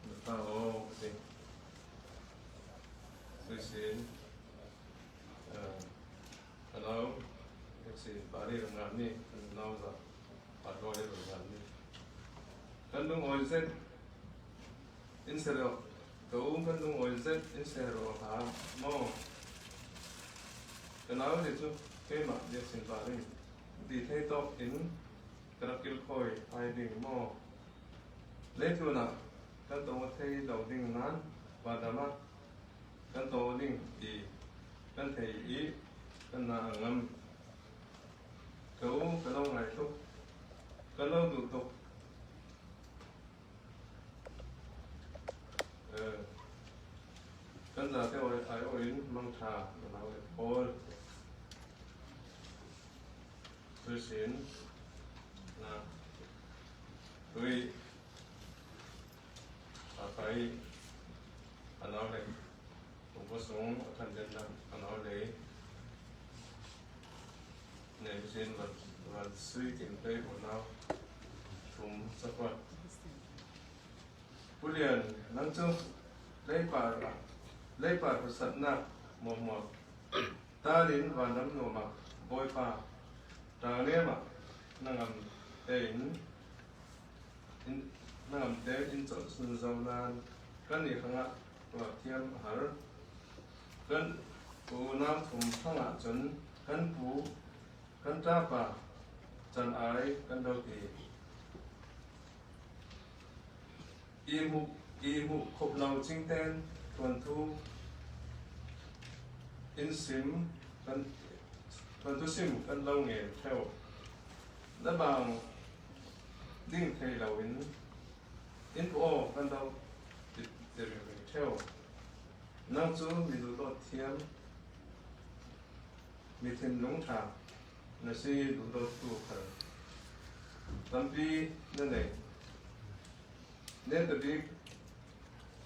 C: Na pa aw ka ti. Suisin, Hello, si pari ram ni nau za patlawi ram ni kan lung oi zet in sero ka um kan lung oi zet in sero ha mo ka nau ni chu keimah dia sin paring ti thei tok in ka rak kil khoi ai ding mo leitlun ah kan tong thei lo ding nan vadama kan to ding ti kan thei i kan na a ngam. Ka u ka lo ngai tuk. Ka lo duh tuk. Kan zate oi ai oi in mangtha na nau le pawl. Tuisin na tui a kai a nau le Upa sung a than den nak a nau lei nei sin van van sui kim hlei unau thum cakuat. Pu Lian, nang cu leipar leipar hmasatnak muahmuah talin vanram nuam ah Bawipa ṭangnem ah na ngam. Tein hnangam tein cawlh zungzal nain kan i hrangah tuah thiam a har. Kan unau thum hrangah cun kan pu, kan ṭapa can ai kan do ti. I hmuh khop lo cingten tuanthu in sim kan tuanthu sim kan lo ngel theo. Na bang ding thei loin inn aw kan doh ti ringring ṭheo. Nang cu mi duhdawt thiam, mi thinlung ṭha na si duhdawttu khal tampi na nei. Nentabik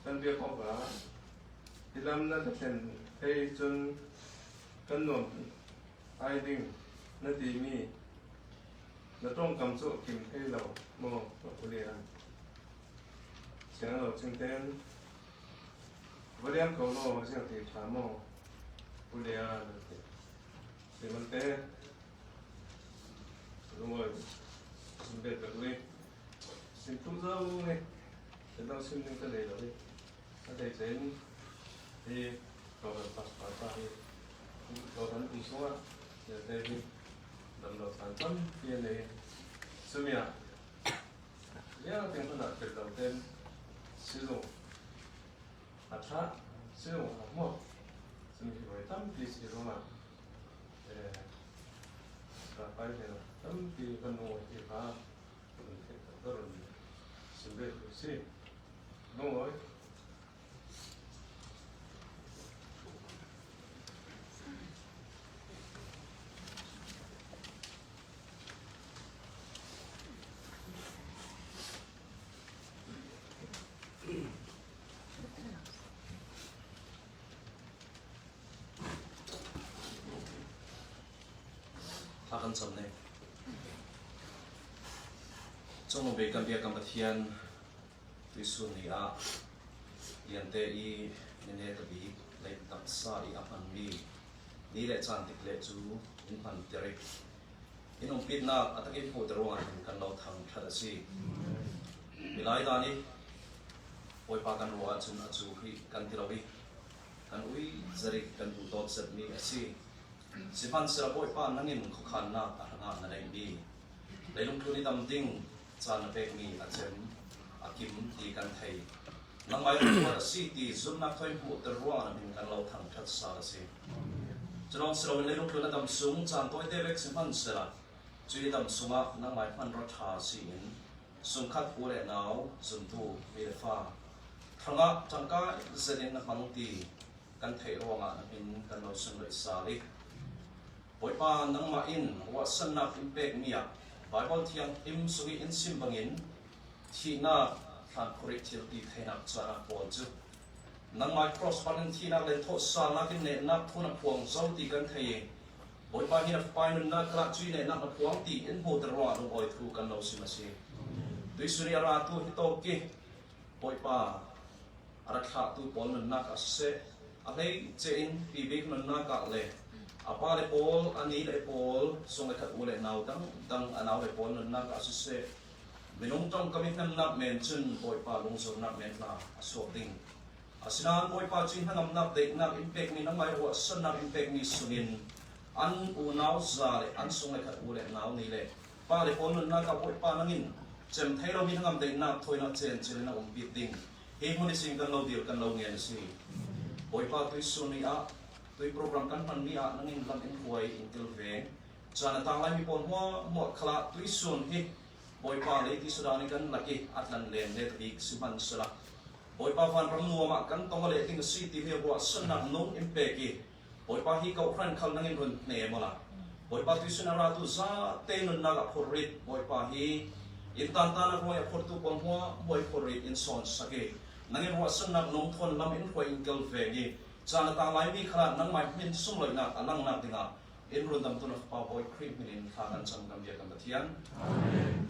C: kan biak awkah hi lam na ka thlen thei cun kan nuam Ai ding na timi na tawngkam cu a kim thei lo maw ka ulian? Siang lo chingten va liam ko law siang ti ṭha maw ulian a ti. Sihmanhte lungawi sim bet bak li sim tu zo ni dang sim ding ka nei lo i a thei chen hi program pastor pa hi Tutan kum chungah vialte hi damlo caan tampi a nei. Cumi ah vialte hmanh ah tel lo tein sizung a thlah, sizung a hmuak. Cumi hi voi tampi si ruangah pai hnen ah tampi kan nung ti kha kan theih ka ron sim ve tu si. Lungawi.
G: Thla kan cam ne. Cung bik kan biak kan Pathian Tuisun ni ah Liante i mine ka bik lei taksa i a hmanmi ni le caan tik le cu in hman tirik. In umpitnak a takin hmuh te ruangah hin kan lo thang that a si. Milai dan i Bawipa kan ruah ahcun a cu hi kan ti lo i kan ui zarik kan duh dawt zetmi a si. Sihmanhsehlaw Bawipa nangin khuakhannak a hrangah na neihmi leilung tlun i dam ding caan na pekmi a cem, a kim ti kan thei. Nangmah i ruat a si ti zumhnak thoi hmuhter ruangah na min kan lo thangṭhat sal a si. Culawng si loin leilung tlun a dam sung caan tawite vek si hmanhsehla cu i dam sungah nangmah i hmanrua ṭha siin sungkhat u le nau, zumtu, mi le fa hrangah tangka zet in na hmang ti kan theih ruangah na min kan lo sunlawih sal i Bawipa nangmah in ruahsannak in pekmi ah Baibal Thianghlim sung i in sim bangin thihnak thlankhur i thil ti theinak caan ah pawl cu nangmah cross bangin thihnak le thawhsalnak in nehnak thu na phuang zo ti kan thei i Bawipa hi na fapa nunnak kala cui nehnak na phuang ti in hmuter ruangah lungawi thu kan lo sim a si. Tuisuri a ratu hi tawki Bawipa a ra thlahtu pawl nunnak ah siseh, a hleice in pi bik nunnak ah le a pale pawl, a ni le pawl, sung le khat u le nau dangdang a nau le pawl nunnak ah siseh, minung tongkam i hnemnak men cun Bawipa lungzurnak men hna a suak ding. Asinain Bawipa cu hnangamnak daihnak in pekmi nangmah i ruahsannak in pekmi sungin an unau za le an sung le khat u le nau ni le pale pawl nunnak ah Bawipa nangin cem thei lomi hnangam daihnak thawinak cencel in a um bik ding hi hmun i sing kan lo dir kan lo ngen a si. Bawipa tuisun ni ah tui program kan hmanmi ah nangin lam in hruai in tel ve. Caan a tang laimi pawl hmuah hmuah khala tuisun hi Bawipa lei ti sudan i kan lak i a tlan len le bik sihmanhsela Bawipa vanram nuam ah kan tong le ding a si ti hi ruahsannak nung in pek i Bawipa hi kohhran khal nangin run hne mawla. Bawipa tuisun a ratu zate nunnak a phurrit Bawipa hi in tan tan a ruai a phurtu pawl hmua muai phurrit in sawn saki nangin ruahsannak nung thon lam in hruai in kel veng i caan a tang laimi khala nangmai hmin sungloihnak a langnak dingah in rundam tu na fapa Bawi Khrih min in thla kan cam kan bia kan Pathian. Amen.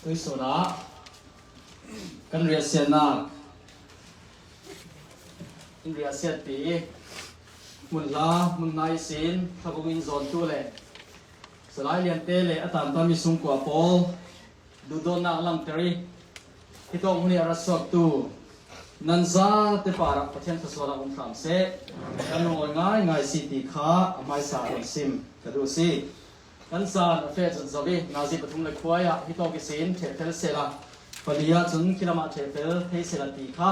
B: Tuisun ah kan riahsiahnak in riahsiahpi hmunhla hmunnai sin thlabung in zawntu le Salai Liante le a tantami sungkua pawl duhdawtnak langhter i hi tawk hmun i a rat suaktu nan za te par ah Pathian thluachuah um hram seh. Kan lungawi ngaingai si ti kha a hmaisa kan sim ka duh si. Kan caan a fe cun zoh i nazi pathum le khuai ah hi tawk i sin ṭhehfel sehla pali ah cun khilam ah ṭhehfel thei sehla ti kha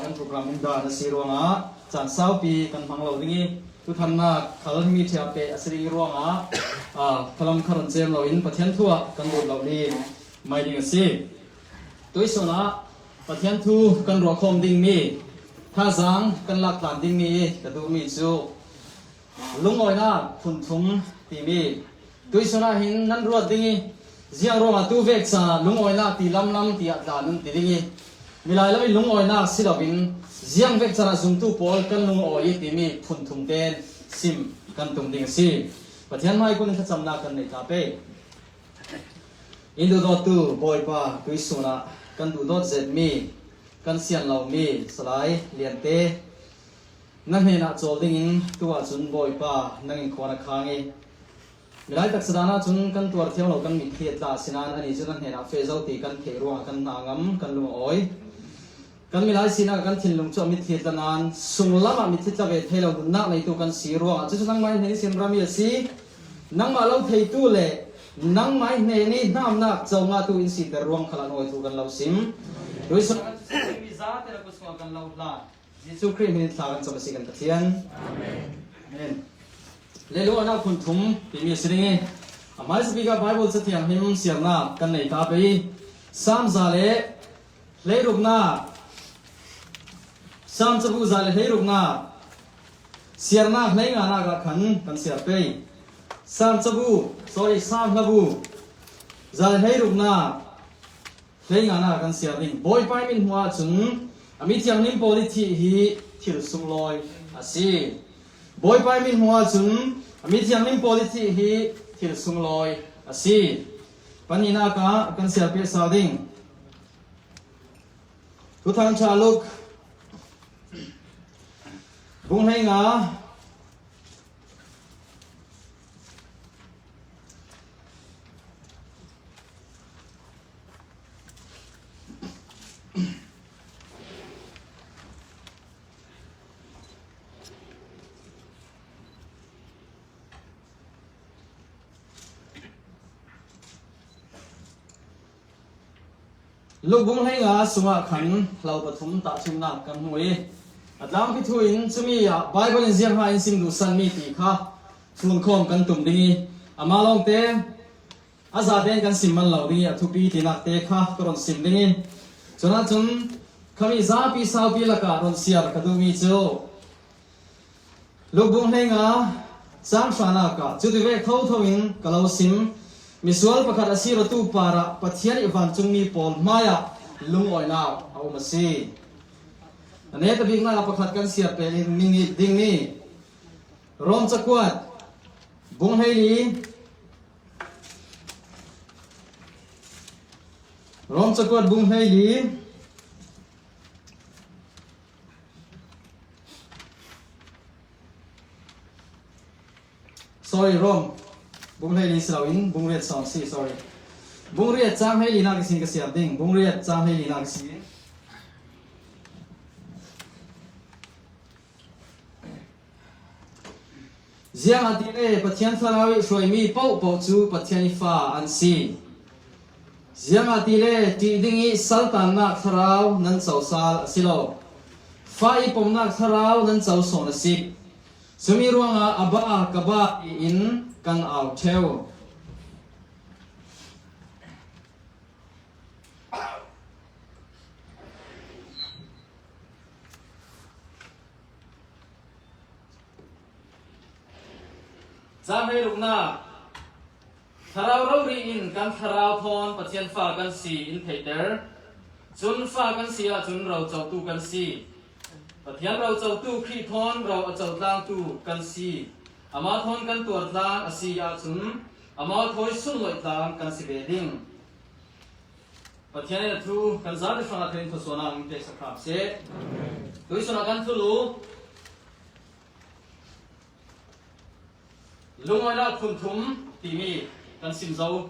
B: kan program in dan a si ruangah caan saupi kan hmang lo ding i tuthannak khal mi ṭhia pe a si ding ruangah thalam kha ron cem loin Pathian thu ah kan lut lo ding mai ding a si. Tuisun ah Pathian thu kan ruah khawm ding mi thazaang kan lak tlan ding mi ka duh mi cu Lungawinak phunthum timi tuisun ah hin nan ruat ding i ziang ruangah tu vek caah lungawinak ti lamlam tiah tla nan ti ding i milai lo i lungawinak si loin ziang vek caah zumtu pawl kan lungawi i timi phunthum ten sim kan tum ding a si. Pathian hmai kun in thlacamnak kan nei ta pe. In duhdawttu Bawipa tuisun ah kan duhdawt zetmi kan sian lomi Salai Liante Na hnenah cawl dingin tu ahcun Bawipa nang in khua na khang i milai taksa dan ahcun kan tuar thiam lo kan mitthli a tla asinain anih cu na hnenah fehzo ti kan theih ruangah kan hna ngam kan lung a awi. Kan milai sinak kan thinlung cu a mitthli a tla nain sunglam ah mitthli tla ve thei lo nunnak neitu kan si ruangah cucu nangmah in hnen i simrami a si. Nangmah lo theitu le nangmah i hnen i hnamnak co ngatu in siter ruang khal an awitu kan lo sim. Tuisun kan mi zate le kusua kan lo hlan. Jesuh Khrih min thla kan cam a si kan Pathian. Amen. Le lu ana phun thum timi a si ding i a hmaisa bik ah Bible cathiang him siarnak kan nei ta pe i Psalm za le hleiruknak Psalm cabu za le hleiruknak siarnak hlei nganak ah khan kan siar pe Psalm cabu sorry Psalm hlabu za le hleiruknak Hleinganak kan siar ding Bawipa min hmuh ahcun a mi thianghlim pawl i thih hi thil sunglawi a si. Bawipa min hmuh ahcun a mi thianghlim pawl i thih hi thil sunglawi a si. Pahnihnak ah kan siar pehsal ding. Tuthang ṭha Luke bung hlei nga. Lukbung hleinga sungah khan hlo pathum tahchunhnak kan hmu i a tlangpi thu in cumi ah Baibal in ziak hna in sim duh sanmi ti kha funkhawm kan tum ding i amah lawngte a zatein kan sim man lo ding i a thupi tinak te kha ka ron sim ding i cun ahcun khami zapi saupi lakah ron siar ka duhmi cu Lukbung hleinga caang hranak ah cuti ve thotho in ka lo sim. Misual pakhat a si ratu par ah Pathian i vancungmi pawl hmaiah lungawinak a um a si. A ne tabik nak pakhat kan siar pe dingmi Rom cakuat bung 14 Rom cakuat bung 14 Sorry, Rom. Bung hlei li si loin bung riat sawng si, sorry. Bung riat caang hlei li nak sin ka siar ding. Bung riat caang hlei li nak si. Ziang ah ti le Pathian Thlarau i hruaimi paohpaoh cu Pathian i fa an si. Ziang ah ti le ṭih ding i saltannak thlarau nan co sal a si lo. Fa i pomnak thlarau nan co sawn a si. Cumi ruangah Abba ka ba tiin kan au ṭheo. Zaanghlei-ruknak Thlarau rori in kan thlarau thawn Pathian fa kan si in theihter. Cun fa kan si ahcun rocotu kan si. Pathian rocotu Khrih thawn ro a cotlangtu kan si. Amah thawn kan tuar tlang a si ahcun amah thawi sunglawih tlang kan si ve ding. Pathian in a thu kan zapi hrangah thein thawsuanak in pek sak hram seh. Tuisun ah kan thulu Lungawinak phun thum timi kan sim zo.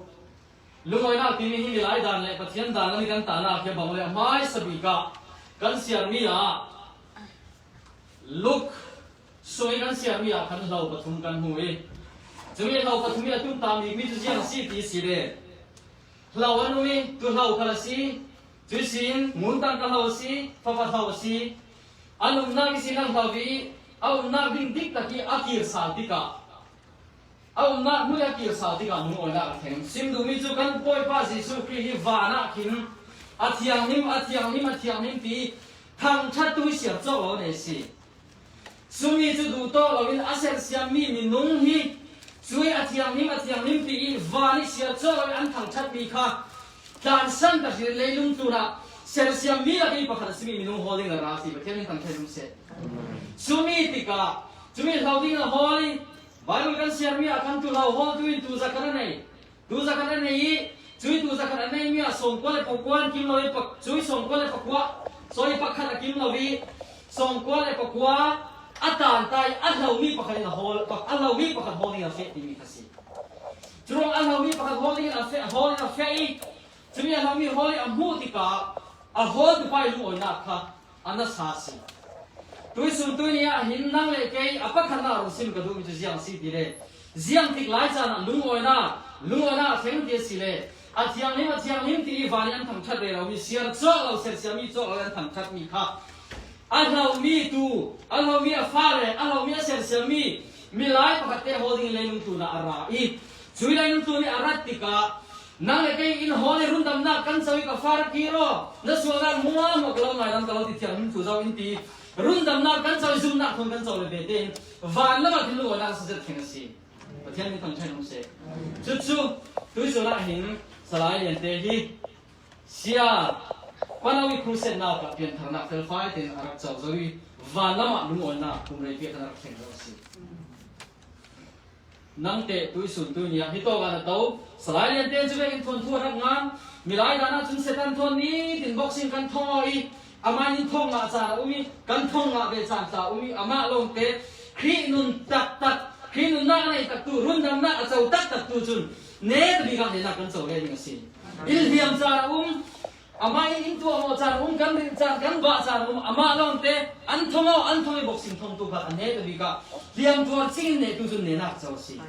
B: Lungawinak timi hi milai dan le Pathian dan an kan tahnak hi bang le hmaisa bik ah kan siarmi ah Luke sui kan siarmi ah khan hlo pathum kan hmu i cumi hlo pathum i a tum ta mi mi cu ziang si ti si le hlo an um i tu hlo khal a si cu sin ngun tang ka hlo a si fapa hlo a si An umnak i sin an hlo i a umnak ding dik tak i a kir sal tikah a umnak hmun a kir sal tikah lungawinak a thleng. Sim duhmi cu kan Bawipa Jesuh Khrih hi van ah khin a thianghlim, a thianghlim, a thianghlim ti thangṭhattu hi siar cawk lo an si. Cumi cu duh tawk loin a sersiammi minung hi cui a thianghlim, a thianghlim ti i van i siar cawk loin an thangṭhatmi kha tlansan ka hrin leilung tlun ah sersiammi lak i pakhat a simi minung hawl ding a ra ti Pathian in kan thei um seh. Cumi tikah cumi hlo ding a hawl i Bible kan siarmi ah khan tu hlo hawl tu in tu zakhat a nei. Tu zakhat a nei i cui tu zakhat a nei mi ah sawmkua le pakua an kim lo i cui sawmkua le pakua sorry pakhat a kim lo i sawmkua le pakua a tan tai a hlomi pakhat in a hawl a hlomi pakhat hawl ding a feh timi kha si. Curuang a hlomi pakhat hawl in a feh hawl in a feh i cumi a hlomi hawl i a hmuh tikah a hawl tupa i lungawinak kha a nasa si. Tuisun tuni ah hin nang le kei a pakhatnak rung sim ka duhmi cu ziang si ti le ziang tik lai caan ah lungawinak lungawinak a thleng ti a si le a thianghlim a thianghlim ti i van i an thangṭhat re lomi siar cawk lo sersiami cawk lo an thangṭhatmi kha a hlomi tu a hlomi a fale a hlomi a sersiammi milai pakhat te holding leilung tu na a ra i cui leilung tu nih a rat tikah nang le kei in hall i rundamnak kan co i ka far kiro na sualnak mua mo ka lo ngai dam ka lo ti thiang him tu zo in ti rundamnak kan co i zumnak thon kan co le ve tein van lamah thinlung awinak sazet theng a si Pathian nih thangṭhat um seh cucu tuisul ah hin Salai Lian te hi Sia Palawi crusade nak ah piantharnak felfai tein a rak co zo i van lam ah lungawinak kum rei piah khan a rak thleng zo a si. Nang te tuisun tu ni ah hi to na to Salai Lian te cu in thon thu a rak ngan milai dan ah cun setan thon ni tin boxing kan thong i amah in thong nga caan a um i kan thong nga ve caan ta um i amah lawng te Khrih nun taktak Khrih nunnak a nei taktu rundamnak a co taktak tu cun ne bik ah nenak kan co ve ding a si. Ilhliam caan a um, amah in in tuah maw caan um, kan rinh caan, kan vah caan um, amah lawng te an thong o, an thong i boxing thong tu kha an he bik ah hliam tuar ching in ne tu cun nenak co a si.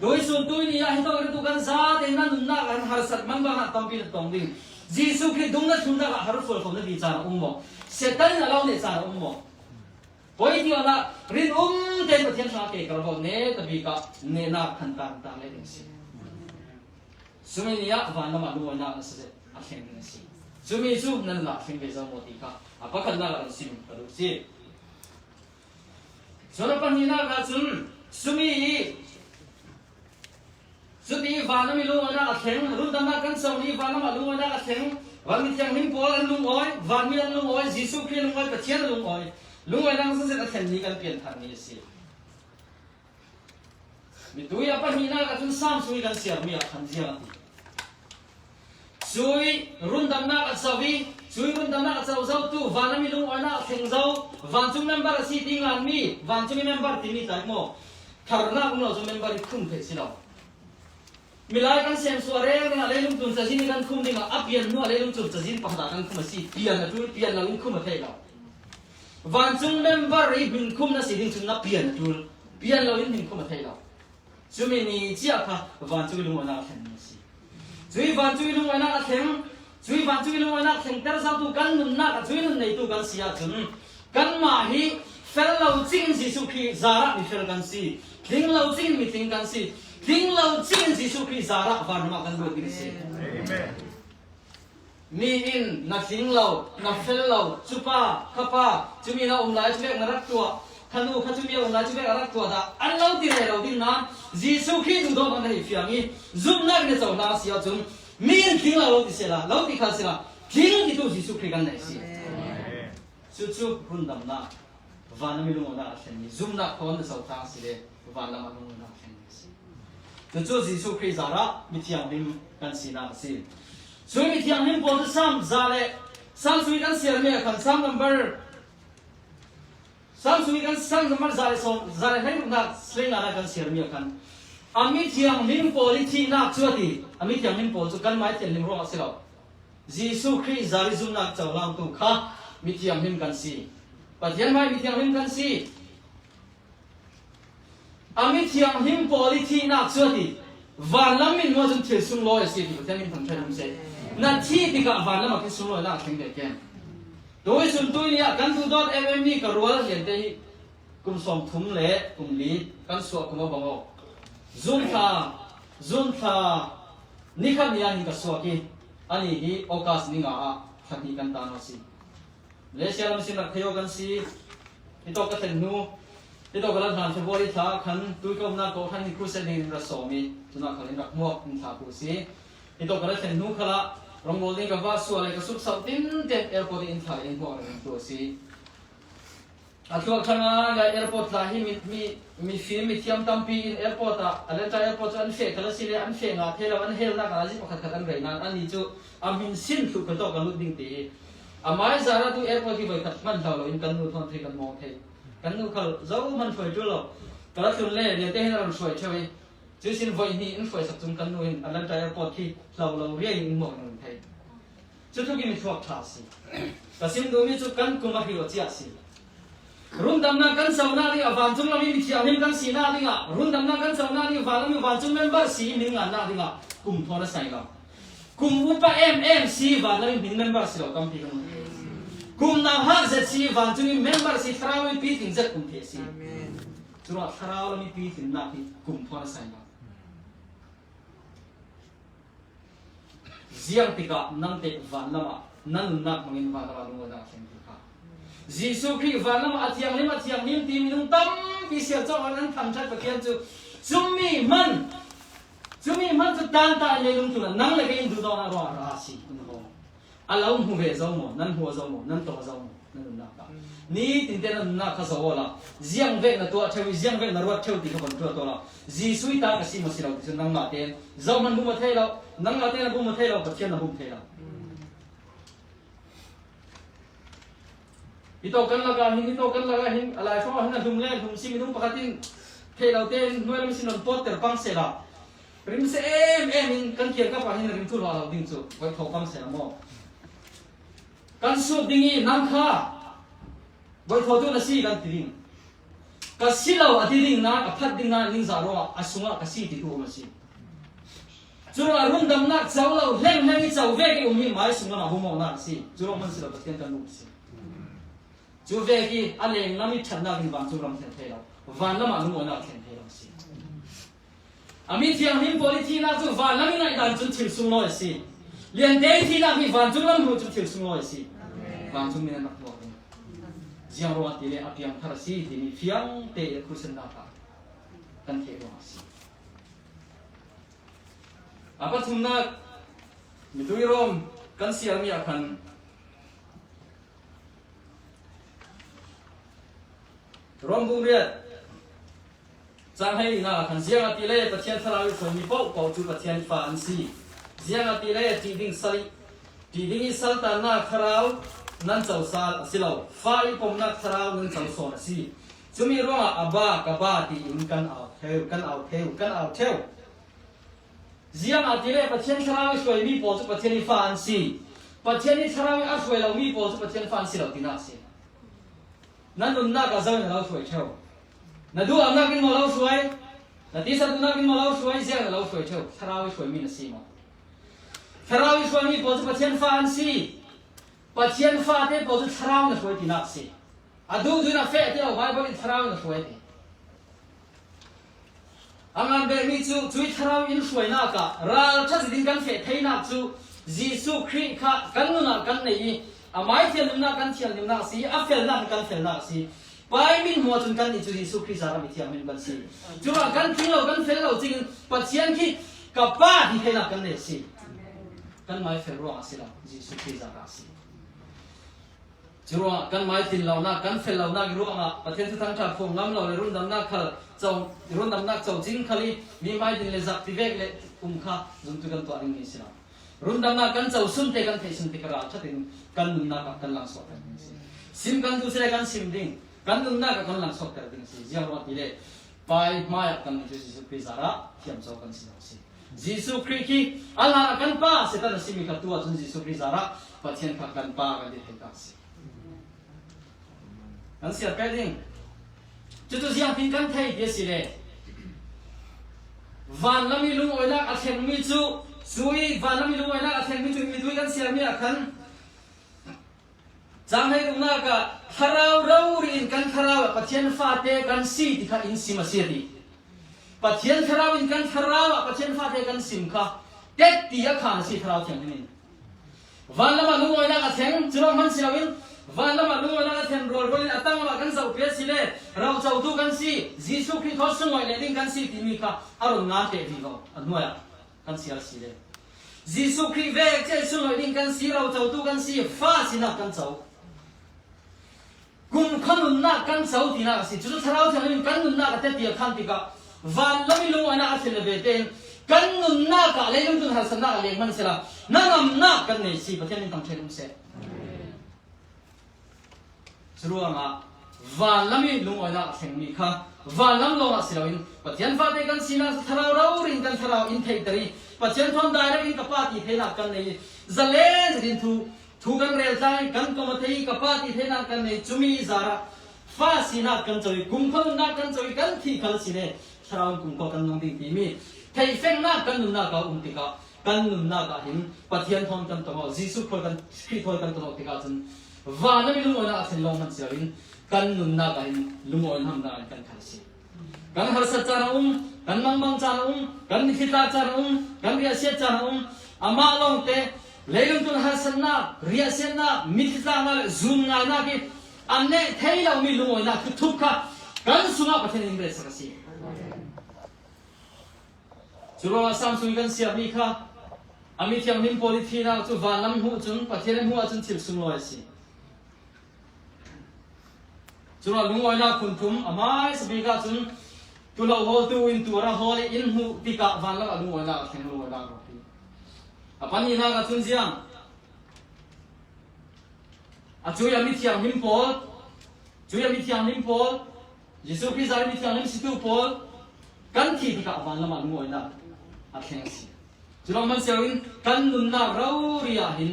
B: Tuisun tui ni ah hi to tu kan za te na nunnak an harsat man bang ah tampi na tong ding. Jesuh Khrih dung na thlun nak ah har fual ko na ti caan a um maw? Satan a lo ne caan a um maw? Poi ti ah rin um ten Pathian hrang ke kal ko ne tabi ka ne nak khan tan ta le ding si. Sumi ni ah van lam ah lungawi nak na se a thleng ding si. Cumi cu nan la thleng ve zo maw ti kha a pakhat nak ah sim ka duh si. Cun a pahnihnak ah cun sumi i cuti van mi lungawinak a thleng, rundamnak kan co i van ah lungawinak a thleng, vanmi thianghlim pawl an lungawi, vanmi an lungawi, Jesuh Khrih lungawi, Pathian a lungawi. Lungawinak zazet a thlen ni kan pianthar ni a si. Mitui a pahnihnak ah cun Sam sui kan siarmi ah khan ziang a ti. Cui rundamnak a co i cui rundamnak a co zotu van mi lungawinak a thleng zo vancung member a si ti nganmi vancung i member timi tlai maw tharnak um lo cu member i khum theih si lo. Milai kan sem sua reng ding ah leilung tun cazin i kan khum ding ah a pian hnu ah leilung tun cazin pakhat ah kan khum a si pian a tul pian lo in khum a thei lo. Vancung member i min khum na si ding cun na pian a tul pian lo in min khum a thei lo. Cumi ni cia kha vancung i lungawinak a thlenmi a si. Cui vancung i lungawinak a thleng, cui vancung i lungawinak thlengter zautu kan nunnak a cui nun neitu kan si ahcun kanmah hi fel lo cing in Jesuh Khrih zarah mifel kan si, tling lo cing in mitling kan si, tling lo cing in Jesuh Khrih zarah vanram ah kan luat ding a si. Amen. Mi in na tling lo, na fel lo, cu pa, kha pa, cumi na um lai cu vek na rak tuah, kha nu kha cumi a um lai cu vek a rak tuah dah an lo ti re lo ding nain Jesuh Khrih duhdawt na hei fiang i zumhnak in na cohlang a si ahcun mi in tling lo lo ti sela, lo ti khal sela, tling titu Jesuh Khrih kan nei si. Cucu rundamnak, van a milung a thlenmi zumhnak thawn na cohlang si le van lam ah lung a thlenmi a si. Cucu Jesuh Khrih zarah mithianghlim kan sinak a si. Cun mithianghlim pawl cu Salm za le Salm sui kan siarmi ah khan Salm number Salm sui kan Salm number za le sawm za le hleiruknak slenga kan siarmi ah khan a mithianghlim pawl i thihnak cu a ti. A mithianghlim pawl cu kanmah i thianghlim ruangah a si lo. Jesuh Khrih zari zumhnak cohlangtu kha mithianghlim kan si. Pathian hmai mithianghlim kan si. A mithianghlim pawl i thihnak cu a ti. Vanlam in maw cun thil sunglawi a si ti Pathian min thangṭhat um seh. Na thih tikah vanlam ah khin sunglawinak a thleng ve ken. Tui sun tui ni ah kan duhdawt emem mi ka rual lian te hi kum 30 le kum li kan suah kum a bang awk. Zun thla zun thla nikhat ni ah hin ka suak i ani hi August ni nga ah thla hnih kan tan a si. Malaysia lam sin rak thei kan si. Hi tawk ka thlen hnu hi tawk ka lan hlan February thla khan tuikomnak ko khan hi crusade ding in ra sawm i cuna khal in rak hmuak in thla ku si. Hi tawk ka la thlen hnu khala rongbol ding ka va sual le ka sup sau tin ten airport in thla in hmuak in tu si. A thluak thang ah ya airport tla hi mi mi mi fim mi thiam tampi in airport ah Atlanta airport cu an fe khala si le an fe nga the lo an hel nak ah zi pakhat khat an rei nan ani cu a min sin thlu kha to ka lut ding ti Amai zara tu airport hi voikhat hman hlau lo in kan nu thon thei kan mong thei. Kan nu khal zo man hruai tu lo. Kala tlun le lian te hin ran hruai theu i cu sin voi hnih in hruai sak cung kan nu hin Atlanta airport khi hlau lo riai in mong nan thei. Cu tluk in mi thluak tha si. Ka sim duhmi cu kan kum a hrio cia si. Rundamnak kan co na ding ah vancung lam i mithianghlim kan si na ding ah rundamnak kan co na ding van lam i vancung member si min ngan na ding ah kum thawn a sai lo. Kum upa em si van lam in member si lo tampi kan um. Kum nau ha zet si vancung in member si thlarau i pi tling zet kum the si. Curuah thlarau lam i pi tlin nak hi kum thawn a sai lo. Ziang tikah nang teh van lam ah na nunnak hmangin van lam ah lungawinak a thleng ti kha. Jesuh Khrih van lam ah a thianghlim a thianghlim ti minung tampi sial cawk an thangṭhat Pathian cu cummi hman cumi hman cu tanta in leilung cungah nang le kei in duh dawh ah ruah ra si a lo hmu ve zo maw nan hmu zo maw nan to zo maw na nunnak ah ni tin te na nunnak kha zo la ziang vek na tuah theu i ziang vek na ruat theu ti kha von tuah to la Jesuh ta ka si maw si lo ti cu nangmah tein zo man bu ma thei lo nangmah tein na bu ma thei lo Pathian na bum thei lo hi to kan laka hin hi to kan laka hin alai fo hin a hlum le hlum si minung pakhat in thei lo tein hnuai lam sin on pot ter pang se la rim se em em in kan kian kap ah hin rim thu lo lo ding cu voi tho pang se la mo Kan sut ding i nang kha voithaw tu na si kan ti ding. Ka si lo a ti ding na ka phat ding na ningzah ruangah a sungah ka si ti tu um a si. Curuangah rundamnak co lo hlenghleng i co ve ki um hi mai sung lam ah humawnak a si. Curuang hman si lo Pathian kan um si. Cu ve ki a leng lam i ṭhatnak in vancung ram thlen thei lo. Van lam ah lungawinak thlen thei lo si. A mi thianghlim pawl i thihnak cu van lam i ngaihdan cun thil sunglawi a si. Liante i thihnak hi vancung lam hnu cu thil sunglawi a si. Vancung min an rak hmuak ding. Ziang ruangah ti le a piangthar a si timi fiang te i khusennak ah kan theih ruangah a si. A pathumnak mitui rom kan siarmi ah khan Rom bung riat Cang hei na kan ziang a ti le Pathian thlarau i hruaimi paohpaoh cu Pathian fa an si. Ziang a ti le ṭih ding sal i ṭih ding i saltannak thlarau nan co sal a si lo. Fa i pomnak thlarau nan co sawn a si. Cumi ruangah Abba, ka ba tiin kan au theu, kan au theu, kan au theu. Ziang a ti le Pathian thlarau i hruaimi pawl cu Pathian i fa an si. Pathian i thlarau i a hruai lomi pawl cu Pathian fa an si lo tinak a si. Na nunnak ah zo in a lo hruai theu. Na duhnak in maw lo hruai? Na tisa duhnak in maw lo hruai? Ziang na lo hruai ṭheu? Thlarau i hruaimi na si maw? Thlarau i hruaimi pawl cu Pathian fa an si. Pathian fate pawl cu thlarau na hruai tinak a si. A duh duh in a feh ti lo Bible in thlarau na hruai ti. A ngan bikmi cu cui thlarau in hruainak ah ral ṭhat ding kan feh theinak cu Jesuh Khrih kha kan nun ah kan nei i amai thian nunnak kan thian nunnak a si i a felnak kan felnak a si. Pai min hmu ahcun kan nih cu Jesuh Khrih zaram i thiang min kan si. Cuah kan tling lo kan fel lo cing Pathian khi ka pa ti theinak kan nei a si. Kan mai fel ruang a si lo Jesuh Khrih zara a si. Curuangah kan mai tlin lonak, kan fel lonak ruangah Pathian cu thangṭhat phung ngam lo le rundamnak khal co rundamnak co cing khal i mi mai din le zak ti vek le um kha zumtu kan tuah ding mi si lo. Rundamnak kan co sun te kan theih sun te ka ral ṭhat in kan nunnak ah kan lang sawhter ding si. Sim kan duh sile kan sim ding, kan nunnak ah kan lang sawhter ding si. Ziang ruah ti le pai hmai ah kan nun cu Jesuh Khrih zarah thiam co kan si lo si. Jesuh Khrih khi Allah kan pa Satan a simi kha tu ahcun Jesuh Khrih zarah Pathian kha kan pa kan ti thei ka si. Kan siar pe ding. Cucu ziang tin kan thei ti a si le van lam i lungawinak a thlengmi cu cu i van lam i lungawinak a thlengmi cu midui kan siarmi ah khan Caanghei umnak ah thlarau rori in kan thlarau ah Pathian fate kan si ti kha in sim a si a ti. Pathian thlarau in kan thlarau ah Pathian fate kan sim kha tet ti a khan a si thlarau thianghlim in. Van lam ah lungawinak a thleng, cu lawng hmanh si loin van lam ah lungawinak a thlen rualrual in a tang lam ah kan zoh pi a si le rocotu kan si, Jesuh Khrih thaw sunglawi le ding kan si timi kha a run ngan te rih lo a hnuai ah. kan sial si le Jesuh Khrih ve ce sunglawi ding kan si rocotu kan si fa sinak kan co kum kha nunnak kan co tinak a si cucu thlarau thianghlim kan nunnak a tet tial khan tikah van lam i lung ana a thil ve tein kan nunnak ah leilung tun harsatnak a leng hman sela na ngamnak kan nei si Pathian in tang ṭhen um seh Curuangah vanlam i lungawinak a thlengmi kha vanlam lawngah si loin Pathian fate kan sinak thlarau rorin kan thlarau in theihter i Pathian thawn direct in ka pa ti theihnak kan nei i zalen zetin thu thu kan rel tlai kan kom a thei i ka pa ti theihnak kan nei cumi zarah fa sinak kan co i kumkhua nunnak kan co i kan thi khal si le thlarau in kumkhua kan nung ding timi theihfengnak kan nunnak ah um tikah kan nunnak ah hin Pathian thawn kan tong Jesuh khual kan Khrih thawl kan tong tikah cun van mi lungawinak a thlen lawng hmanh si loin kan nunnak ah hin lungawi hamnak in kan khat si kan harsat caan a um kan mangmang caan a um kan mitthli caan a um kan riahsiat caan a um amah lawng te leilung tun harsatnak riahsiatnak mitthli tlaknak le zum ngainak hi an neh thei lomi lungawinak thuthup kha kan sungah Pathian in ret sak a si Cu ruangah Samsung kan siarmi kha a mi thianghlim pawl i thinak cu vanlam hmuh cun Pathian in hmuh ahcun thil sunglawi a si. Cu ruangah lungawinak phun thum a hmai sabik ahcun tulo hawltu in tu a ra hawl i inn hmuh tikah vanlam ah lungawinak a thleng lungawinak rawk A pahnihnak ahcun ziang a cui a mi thianghlim pawl cui a mi thianghlim pawl Jesuh Khrih zai mi thianghlim situ pawl kan thi tikah van lam ah lungawinak a thleng a si. Cu lawng hmanh in kan nunnak rori ah hin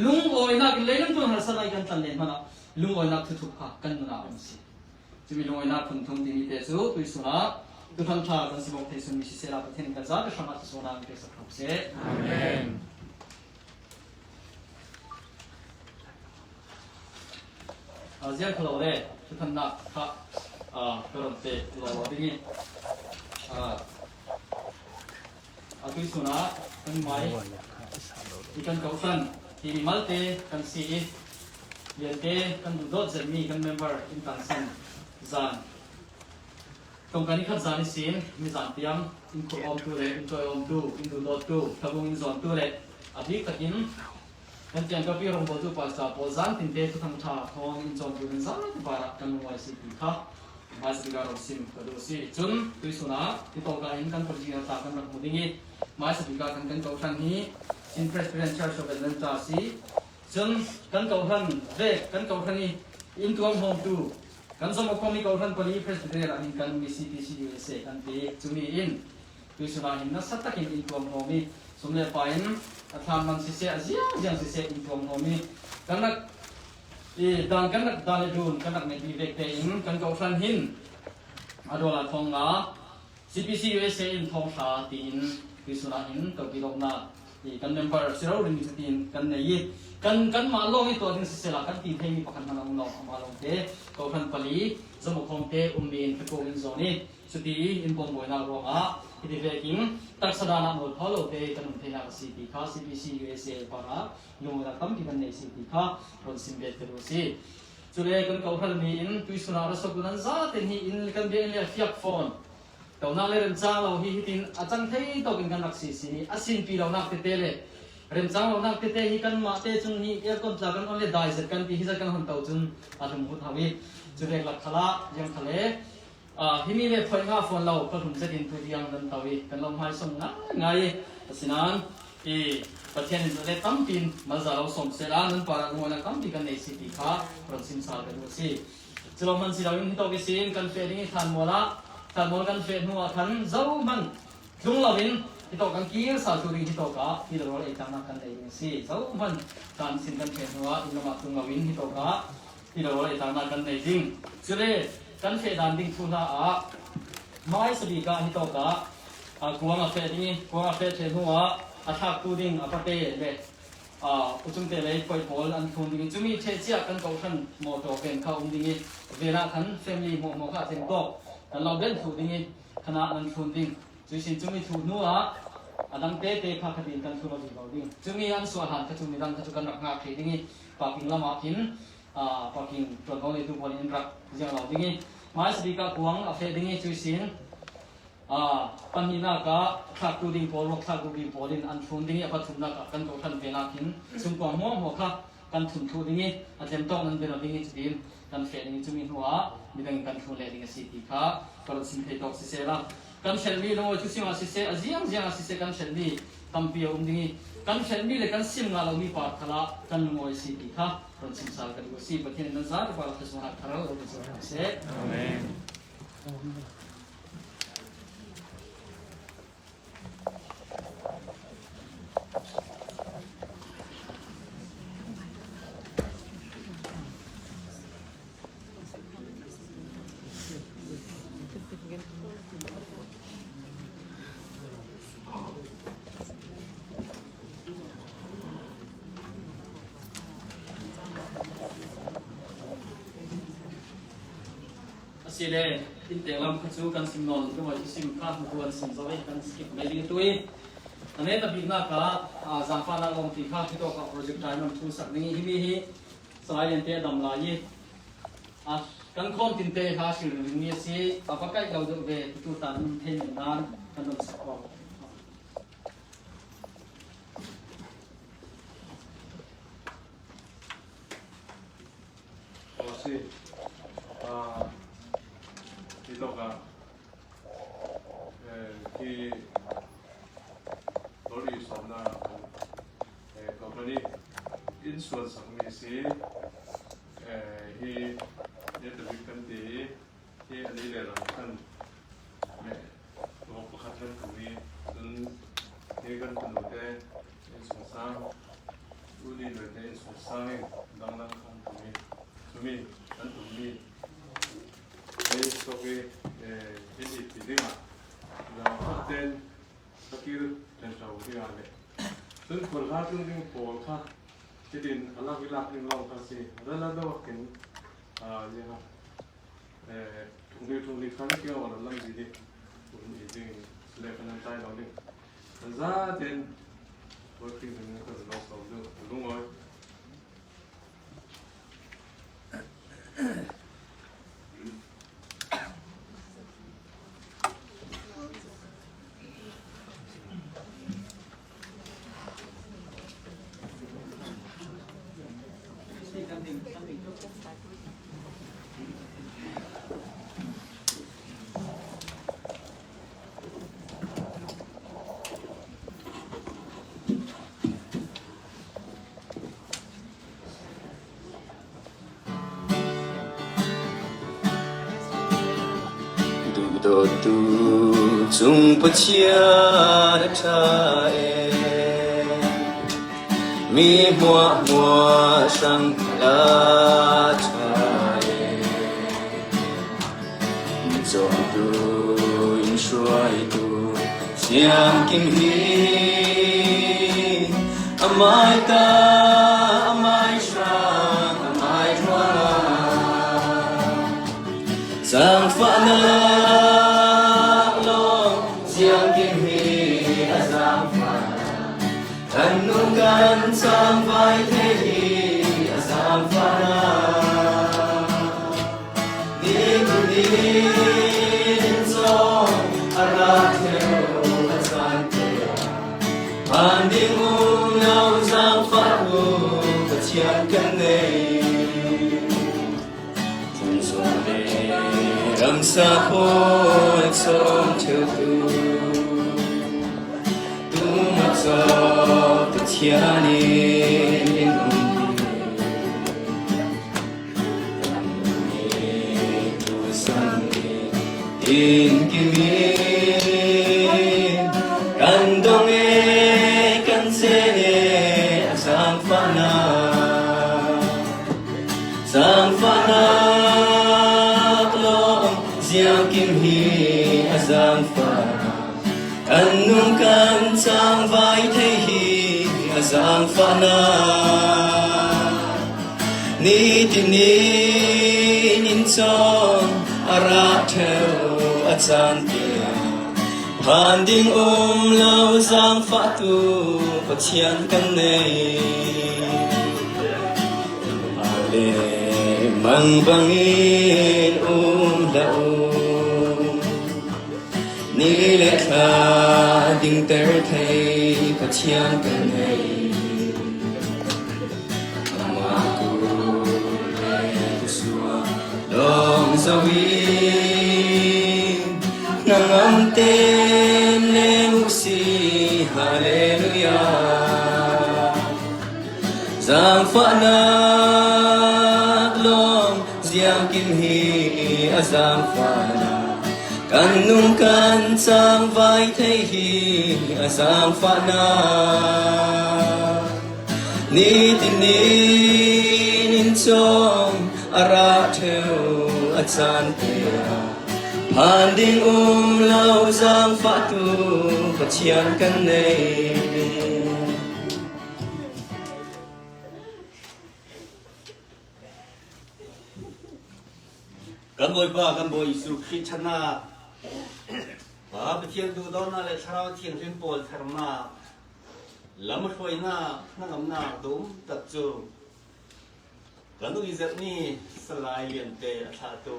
B: lungawinak in leilung tun harsa lai kan tlan len hmanh ah lungawinak thuthup kha kan nun ah um si. Cumi lungawinak phun thum timi te cu tuisun ah Tuthang tha kan simok thei sun mi si sela Pathian kan za te hrangah sona an pe sak hram seh.
C: Amen.
B: Ziang khalo le tuthan nak kha ka ron pe lo lo ding i atu sun ah kan mai i kan kohhran hi mi malte kan si i vialte kan duh dawt zetmi kan member in tan san zan Tongkan i khat zan i sin nizan tiang in khur awmtu le in cawi awmtu, in duhdawttu, thlabung in zawntu le a bik takin kan tiangkapi rawngbawltu pastor pawl zan tinte thuthang ṭha thawng in cawmtu nan zapi par ah kan lungawi si ti kha hmaisabik ah ron sim ka duh a si. Cun tuisun ah titawka in kan project tla kan rak hmu ding i hmaisabik ah kan kan kohhran hi Chin Presbyterian Church of Atlanta a si. Cun kan kohhran ve kan kohhran i inn tuam hmawmtu Kan zong a khuami kohhran pali Presbyterian ah hin kan um i CPC USA kan ti. Cumi in tuisun ah hin nasa takin in tuam hlawm i sum le pa in a thlam man siseh a ziang ziang siseh in tuam hlawm i kan rak i dan kan rak dan le dun kan rak ngeih mi vek te in kan kohhran hin a dollar thong nga CPC USA in thong hra tiin tuisun ah hin topi lawmnak i kan member siro ring cutin kan nei i kan kanmah lawng i tuah ding sisela kan ti theimi pakhat hmanh a um lo amah lawng te kohhran pali zamukhawm te ummi in thakung in zawn i cuti in bawmbawinak ruangah hiti veking taksa dan ah nawl pho lo te kan um theinak a si ti kha CPC USA parah lungrualnak tampi kan nei si ti kha ron sim bet ka duh si cule kan kohhran mi in tuisun ah rasok nan zaten hi in kan bia in le fiak fawn Tonak le remcang lo hi hitin a cang thei tawk in kan rak si si a sinpi lonak tete le remcang lonak tete hi kanmah te cung hi aircon tla kan on le dai zet kan ti hi zet kan hon to cun a hlum hut hau i cu vek lak khala yang khale himi le phoi nga fawn lo ka hlum zet in tu tiang nan to i kan lo hmai som ngai ngai i asinain i Pathian in le tampin malza lo som sela nan para nguan tampi kan nei si ti kha ron sim sal ka duh si. Culo man si loin hi tawk i sin kan feh ding i thlanmual ah thlanmual kan feh hnu ah khan zohmanh tlung loin hi tawk kan kir sal tu ding hi tawk ah ti le rawl ei tlaknak kan ei ding a si. Zohmanh kan sin kan feh hnu ah inn lam ah tlung loin hi tawk ah ti le rawl ei tlaknak kan nei ding. Cule kan feh dan ding thu hna ah mai sabik ah hi tawk ah kuang a feh ding i kuang a feh the hnu ah a thlaktu ding a pate le Uchungte lei puai pawl an thlun ding i cumi ṭheh kan kohhran mawṭaw ven kha um ding i ven ah khan family hmuahhmuah kha a tleng tawk kan lo ben thlu ding i khana nan thlun ding cuisin cumi thlu hnu ah a dang tete kha khatin kan thlu lo ding lo ding cumi an suah hlan kha cu midang kha cu kan rak ngak hrih ding i parking lam ah khin parking ṭuanvo neitu pawl in rak ziang lo ding i hmaisabik ah kuang a feh ding i cuisin Pahnihnak ah thlaktu ding pawl, ruak thlaktu ding pawl in an thlun ding i a pathumnak ah kan kawhhran ve nakin chungkuang hmuahhmuah kha kan thun thlu ding i a tlem tawk nan bia ding i cutin kan feh ding i cumi hnu ah midang in kan thlun leh ding a si ti kha ka ron sim thei tawk siseh la kan hrelhmi lungawi cu sing ah siseh a ziang ziang ah siseh kan hrelhmi tampi a um ding i kan hrelhmi le kan sim nga lomi par khal ah kan lungawi si ti kha ron sim sal ka duh a si Pathian in nan zapi par thlasungah tharal lo seh.
C: Amen.
B: Asile inntek lam kha cu kan sim nawn tu i sim kha hmutu an sim zo i kan skip mai ding tu i ane ta bik nak ah zaangfahnak lawng ti kha hito ka project time an thu sak ding hi mi hi salai lian te dam lai i kan khom tin te ha shil ring mi si a va kai lo deuh ve tu tan thei men nan kan don sak ko.
C: Aw si. Hi tawk ah hi lorry sawmnak company inn suan sakmi si. Hi Netawik kan ti i hi a ni le rang khan vok pakhat kan tum i cun hi kan fanu te inn sung sang Uli le te inn sung sang in dangdang kha an tum i cumi an tummi ei sok i inn i ti ding ah. Zaangfah tein ka kir ṭhenṭho dingah le cun khualhla tlung ding pawl kha hitin a lak i lak ding lawng kha a si. Ral a do ahkhin ṭhungli kha na kio lam lam zi ding um i ding le kan an tlai lo ding. Kan zatein Bawi Khrih min in kan lawng ko du lungawi.
H: Duhdawtu cung Pathian a ṭha e. Mi hmuahhmuah hrang a ṭha e. Mi cawmtu in hruaitu siangkim hi amai ta amai hrang amai ruang Zaangfahnak lawng siangkim hi a zaangfah Kan nun kan cangvai the hi a zaangfahnak Ni zong a ra theo a caan te ah Phan ding um lo zaangfah u Pathian kan nei. Zungzal le ramsa pawl sawm ṭheutu Tum a caw Pathian in in umpi In kimi kan dong e kan sen e a zaangfahnak Zaangfahnak lawng ziangkim hi a zaangfah kan nung kan cangvai thei hi a zaangfahnak Nitin in cawng a ra ṭheo a caan tiang phan ding um lo zaangfahtu Pathian kan nei. Le mang bangin um hlah u. Ni le thla dingter thei Pathian kan nei. Amah tu le sua lawng zoin hnangam ten leng u si Hallelujah. Zaangfahnak lawng ziangkim hi a zaangfahnak kan nung kan cangvai thei hi a zaangfahnak Nitin in cawng a ra ṭheo a caan te ah phan ding um lo zaangfahtu Pathian kan nei.
I: Kan Bawipa kan Bawi Jesuh Khrih chan ah Pa Pathian duhdawtnak le Thlarau Thianghlim pawl thernak lamhruainak hnangamnak dum tak cu kan uizerh ni Salai Liante a thlahtu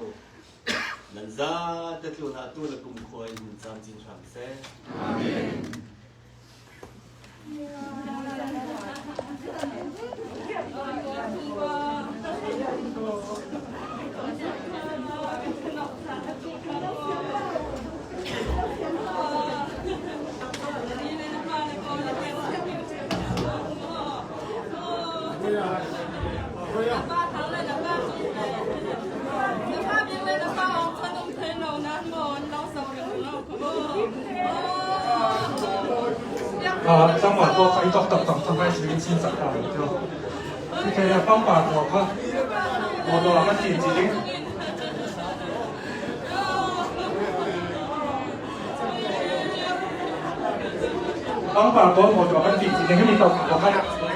I: nan zate tlun ah tu le kumkhua in hun camcin hram seh. Amen.
E: 张马哥可以作特特特快时间先实大咗，其实方法我佢，我都话乜电子。Pangpar pawl motor kan ti chi ne mi to ko kha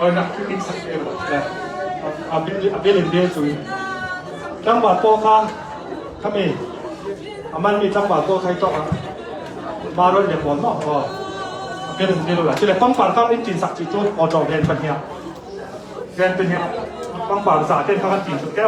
E: oi nak ki sak e bo le a bil a bil in bil tu tlangval pawl kha khami aman mi tlangval pawl khai to ma ron le pawl mo o a bil in bil la chile pangpar kha in tin sak chi chu motor ven pan hiya ven pan hiya pangpar za ten kha kan tin chu ke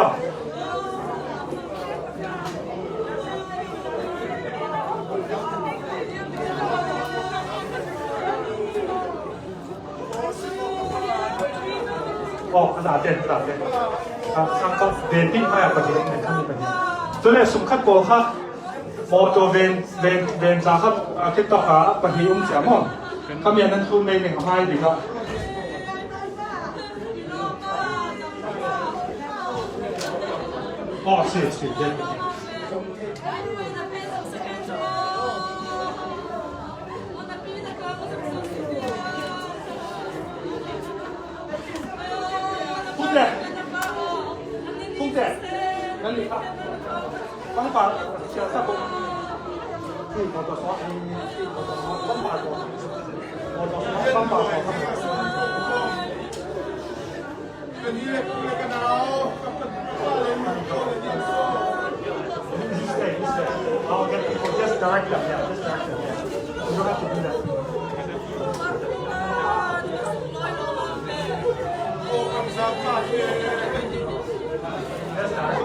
E: 哦，哪点哪点？啊，上个连定派啊，不点，看你不点。所以สำคัญกว่าค่ะมอเตอร์เวนเวนเวนจากครับอาทิตย์ต่อขาปฏิอุ้มเสียมองเขามีนั้นคือในหนึ่งให้ดีครับ哦，是是对。空姐，空姐，那你看，方法小三步，是摩托车，是摩托车，方法多，摩托车方法多。Stay, stay. I'll get people. Just direct them. Yeah, just direct them. Yeah. You don't have to do that. Just direct.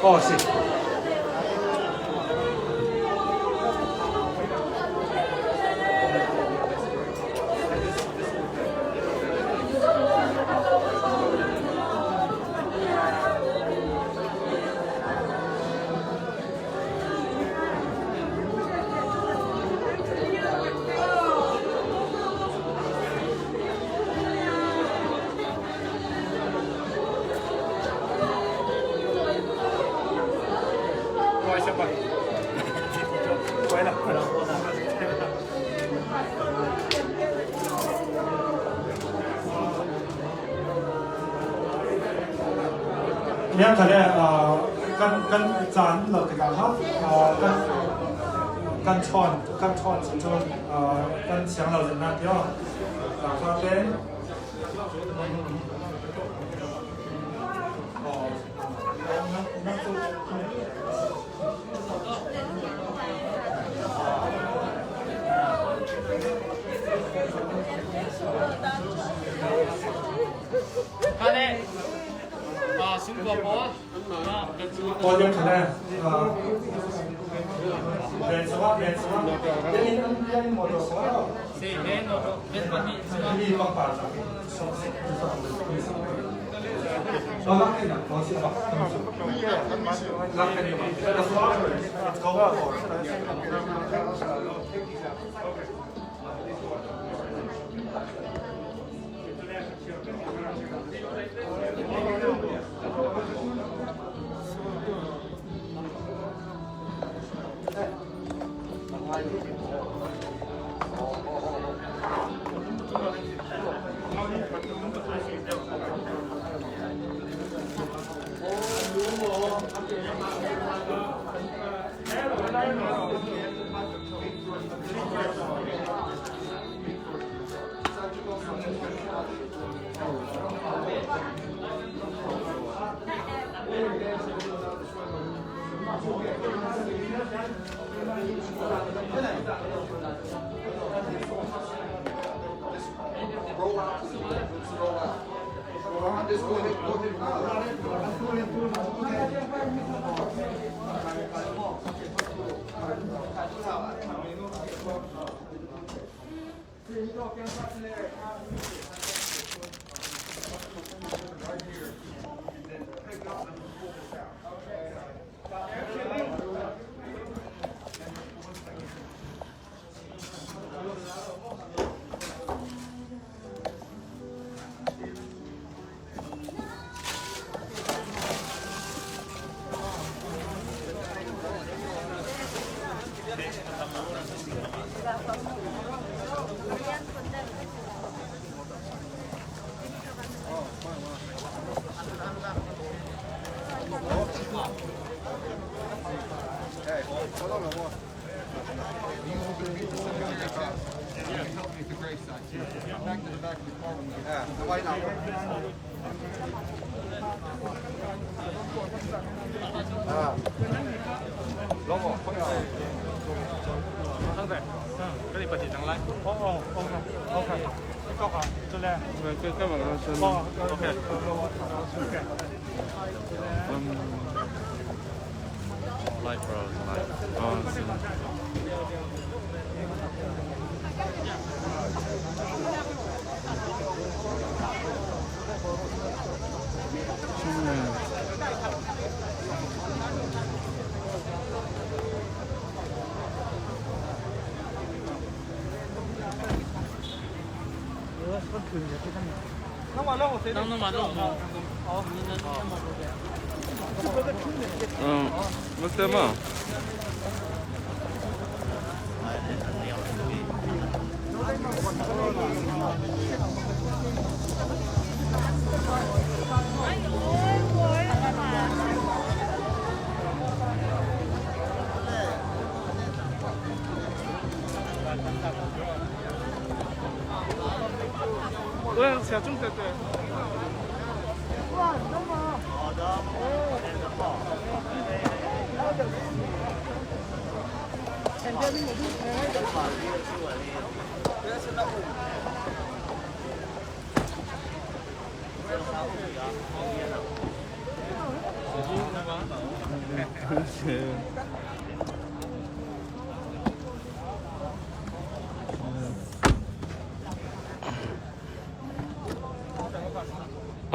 E: 哦，是。回来，回来。你看咧，啊，跟跟赞落嘅哈，啊，跟跟穿跟穿始终啊，跟上楼人那条，啊，发边。哦，那那
B: Kale, sungko po.
E: 我用可能啊，连什么连什么，连连摩托车，
B: Si, ben, ben pati.
E: 你帮把子，我拉开了，我先把，拉开了嘛，高。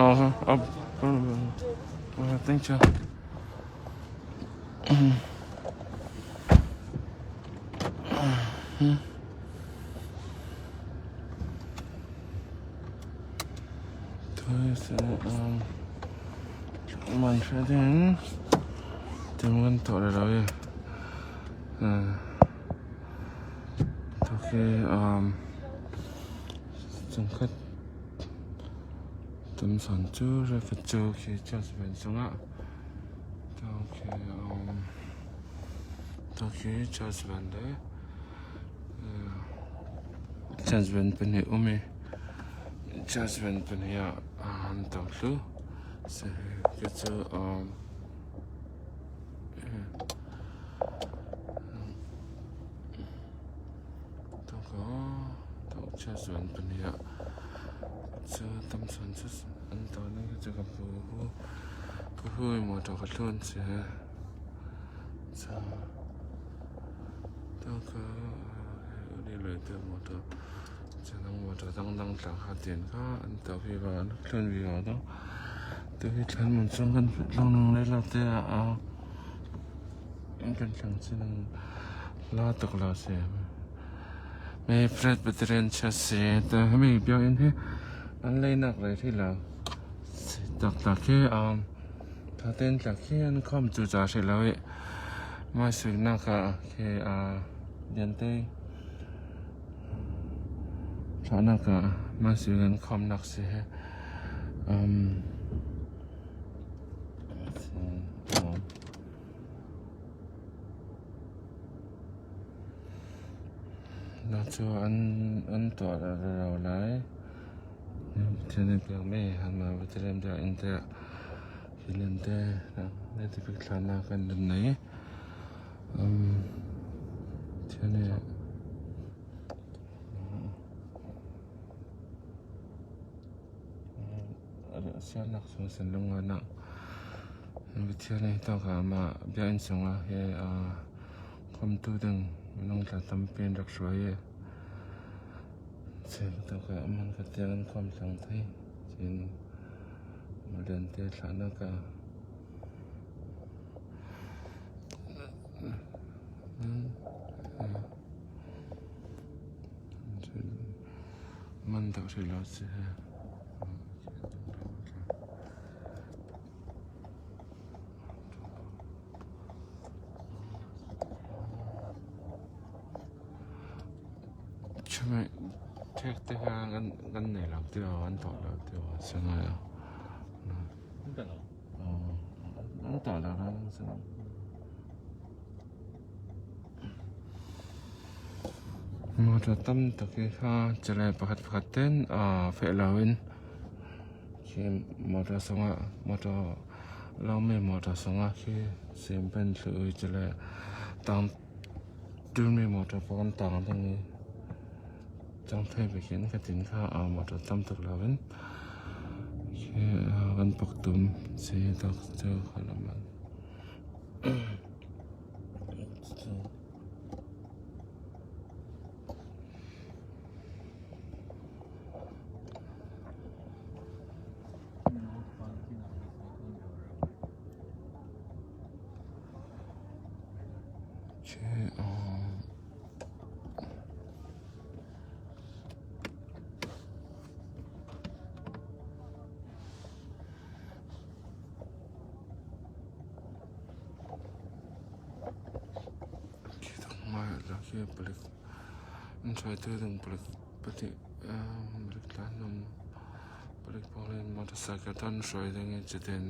C: Oh, oh, oh, thank you. Man hre ding tim kan tuah le lo i okay cungkhat tamsan cu refa cu khi church ven sungah okay okay church ven le church ven pahnih um i church ven pahnih ah an tam thlu khi cu church ven pahnih ah cu tamsan cu an tawn i cu ka pu ka pu i motor ka thlun si. Dangdang tla kha tian kha an to vi va an thlun vi va do tu hi thlan mun chung kan long nung le lo te a kan thlang chin la tuk lo se me Presbyterian Church se te hemi biakinn hi an leinak rei thi lo tak tak hi Thatein tlak hi an khawm cu ca si lo i mah suinak ah khi liante thlahnak ah mah sui an khawmnak si hi. Na cu an tuah lo lai. Pathian in pekmi anmah Bethlehem biakinn te ah Thilin te na tipik thlanak kan lut nei. Pathian nih sialnak chung sin lungnganak Pathian nih tawka amah biakinn chungah hi khomtu ding minung tla tampi an rak hruai i Man ka tiang an khawm cang thai. Cun liante thlahnak ah man tak hrih lo si. Ṭhek te kha kan nei lo ti lo an tuah lo ti lo a si ngai a. An tuah lo na si. Motor tam tuk hi kha cale pakhat pakhat ten feh loin khi motor sungah motor lawngmi motor sungah khi simpen thlu i cale tang ṭulmi motor pawl an tang ding i cangthei bikin ka tin kha motor tam tuk loin khi kan puktum si tak cu kha lam ah. Khi palik an hruaitu ding palik pahnih palik tlan palik pawl in motorcycle tan hruai ding i cutin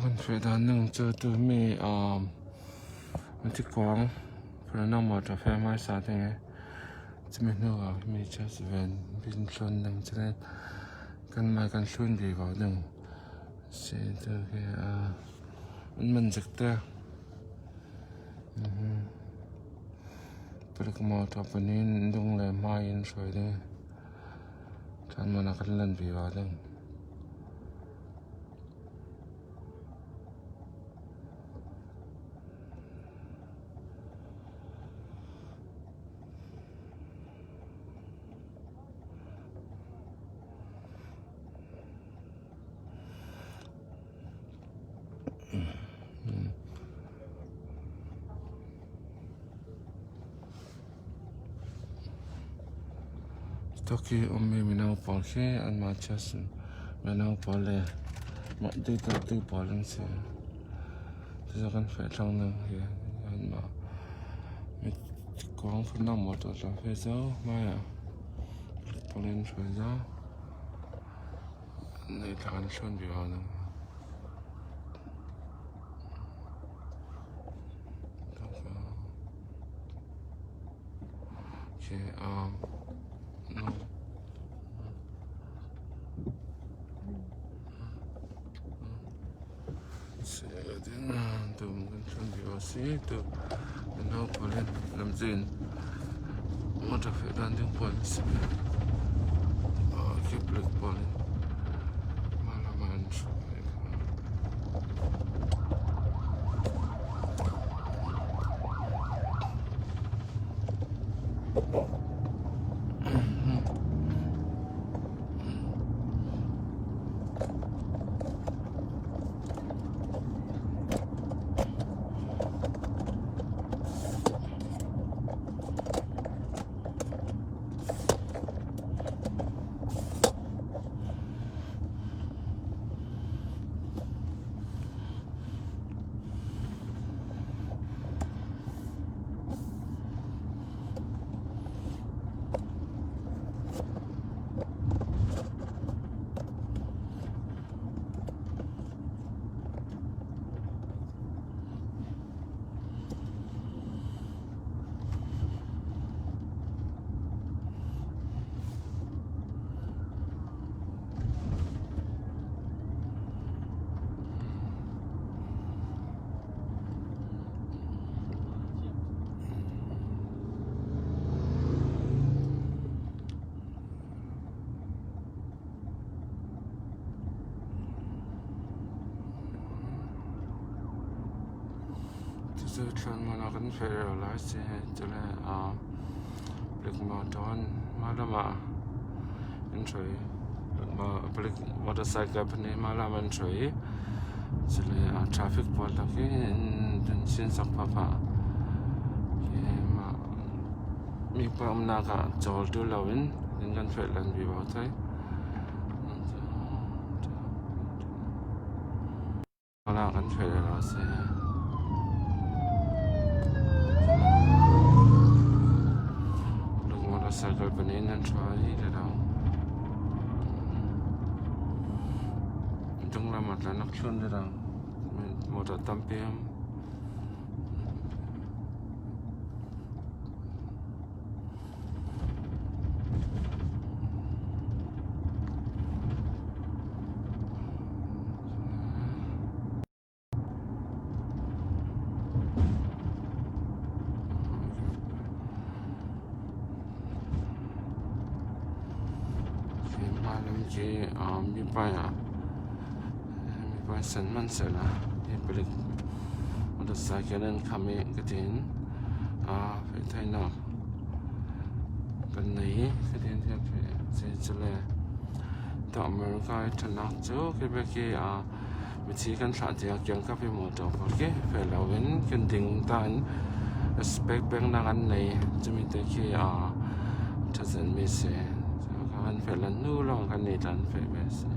C: Kan feh dan ning cu tumi thikuang motor fe hmaisa ding i cumi hnu ah mi cu ven bin hlun ding cun kanmah kan hlun ve ko ding si tu khi an man zik te. Palik motor panin dung le hmai in hruai ding ṭhan man ah kan lan ve ko ding. Stock i ummi mino pawl khi anmah church mino pawl le mah duhtu pawl an si. Cucu kan fehthlang ning hi anmah mitkuang phunnak motor tla fe zo hmai ah pawl in hruai zo. Nei thla kan hluan ve hau nang. Okay, no. Tu kan hluan ve hau si tu mino pawl hin lamzin motor feh dan ding pawl an si. Kiplik pawl in mah lam ah an hruai. Cucu thlanmual ah kan feh reo lai si. Cule palik motor in mah lam ah an hruai. Palik motorcycle pahnih mah lam ah an hruai i cule traffic pawl lak i. An sin sak phapha. Mah mipa umnak ah cawl tu loin in kan feh lan vi bau thai. Wala kan feh lo si. Lung motorcycle panin an try le lo. Dung lam ah tlan ak thlun le lo. Motor tampi um. Mah lam khi mipai ah mipai san hmanhsehlaw hi palik motorcycle an kham i katin pehtlaihnak kan nei katin cule America i ṭhatnak cu khi mithi kan thlah tiah kiangkap hi motor pawl khi fel loin kan ding ta in respect peknak an nei cumi te khi ṭhatzenmi a si. Kan fel an hnu lawng kan i tlan fe ve a si.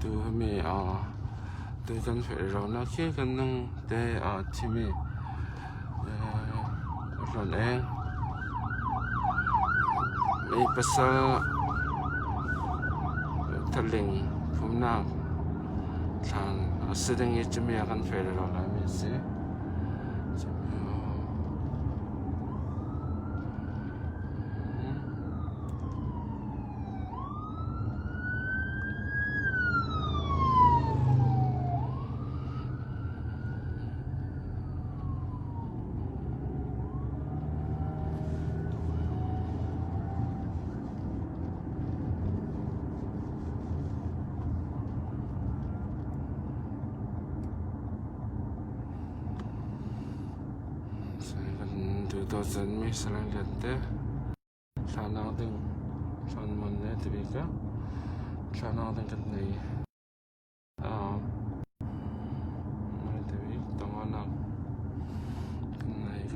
C: Tu hami tu kan fel ro na khi kan nung te thimi hlan eng mi pasal thaling phumnak thlan a si ding i cumi ah kan fel lo lai mi a si. Mi salang lian te. Thlanang ding thlanman le timi kha thlanang ding kan nei.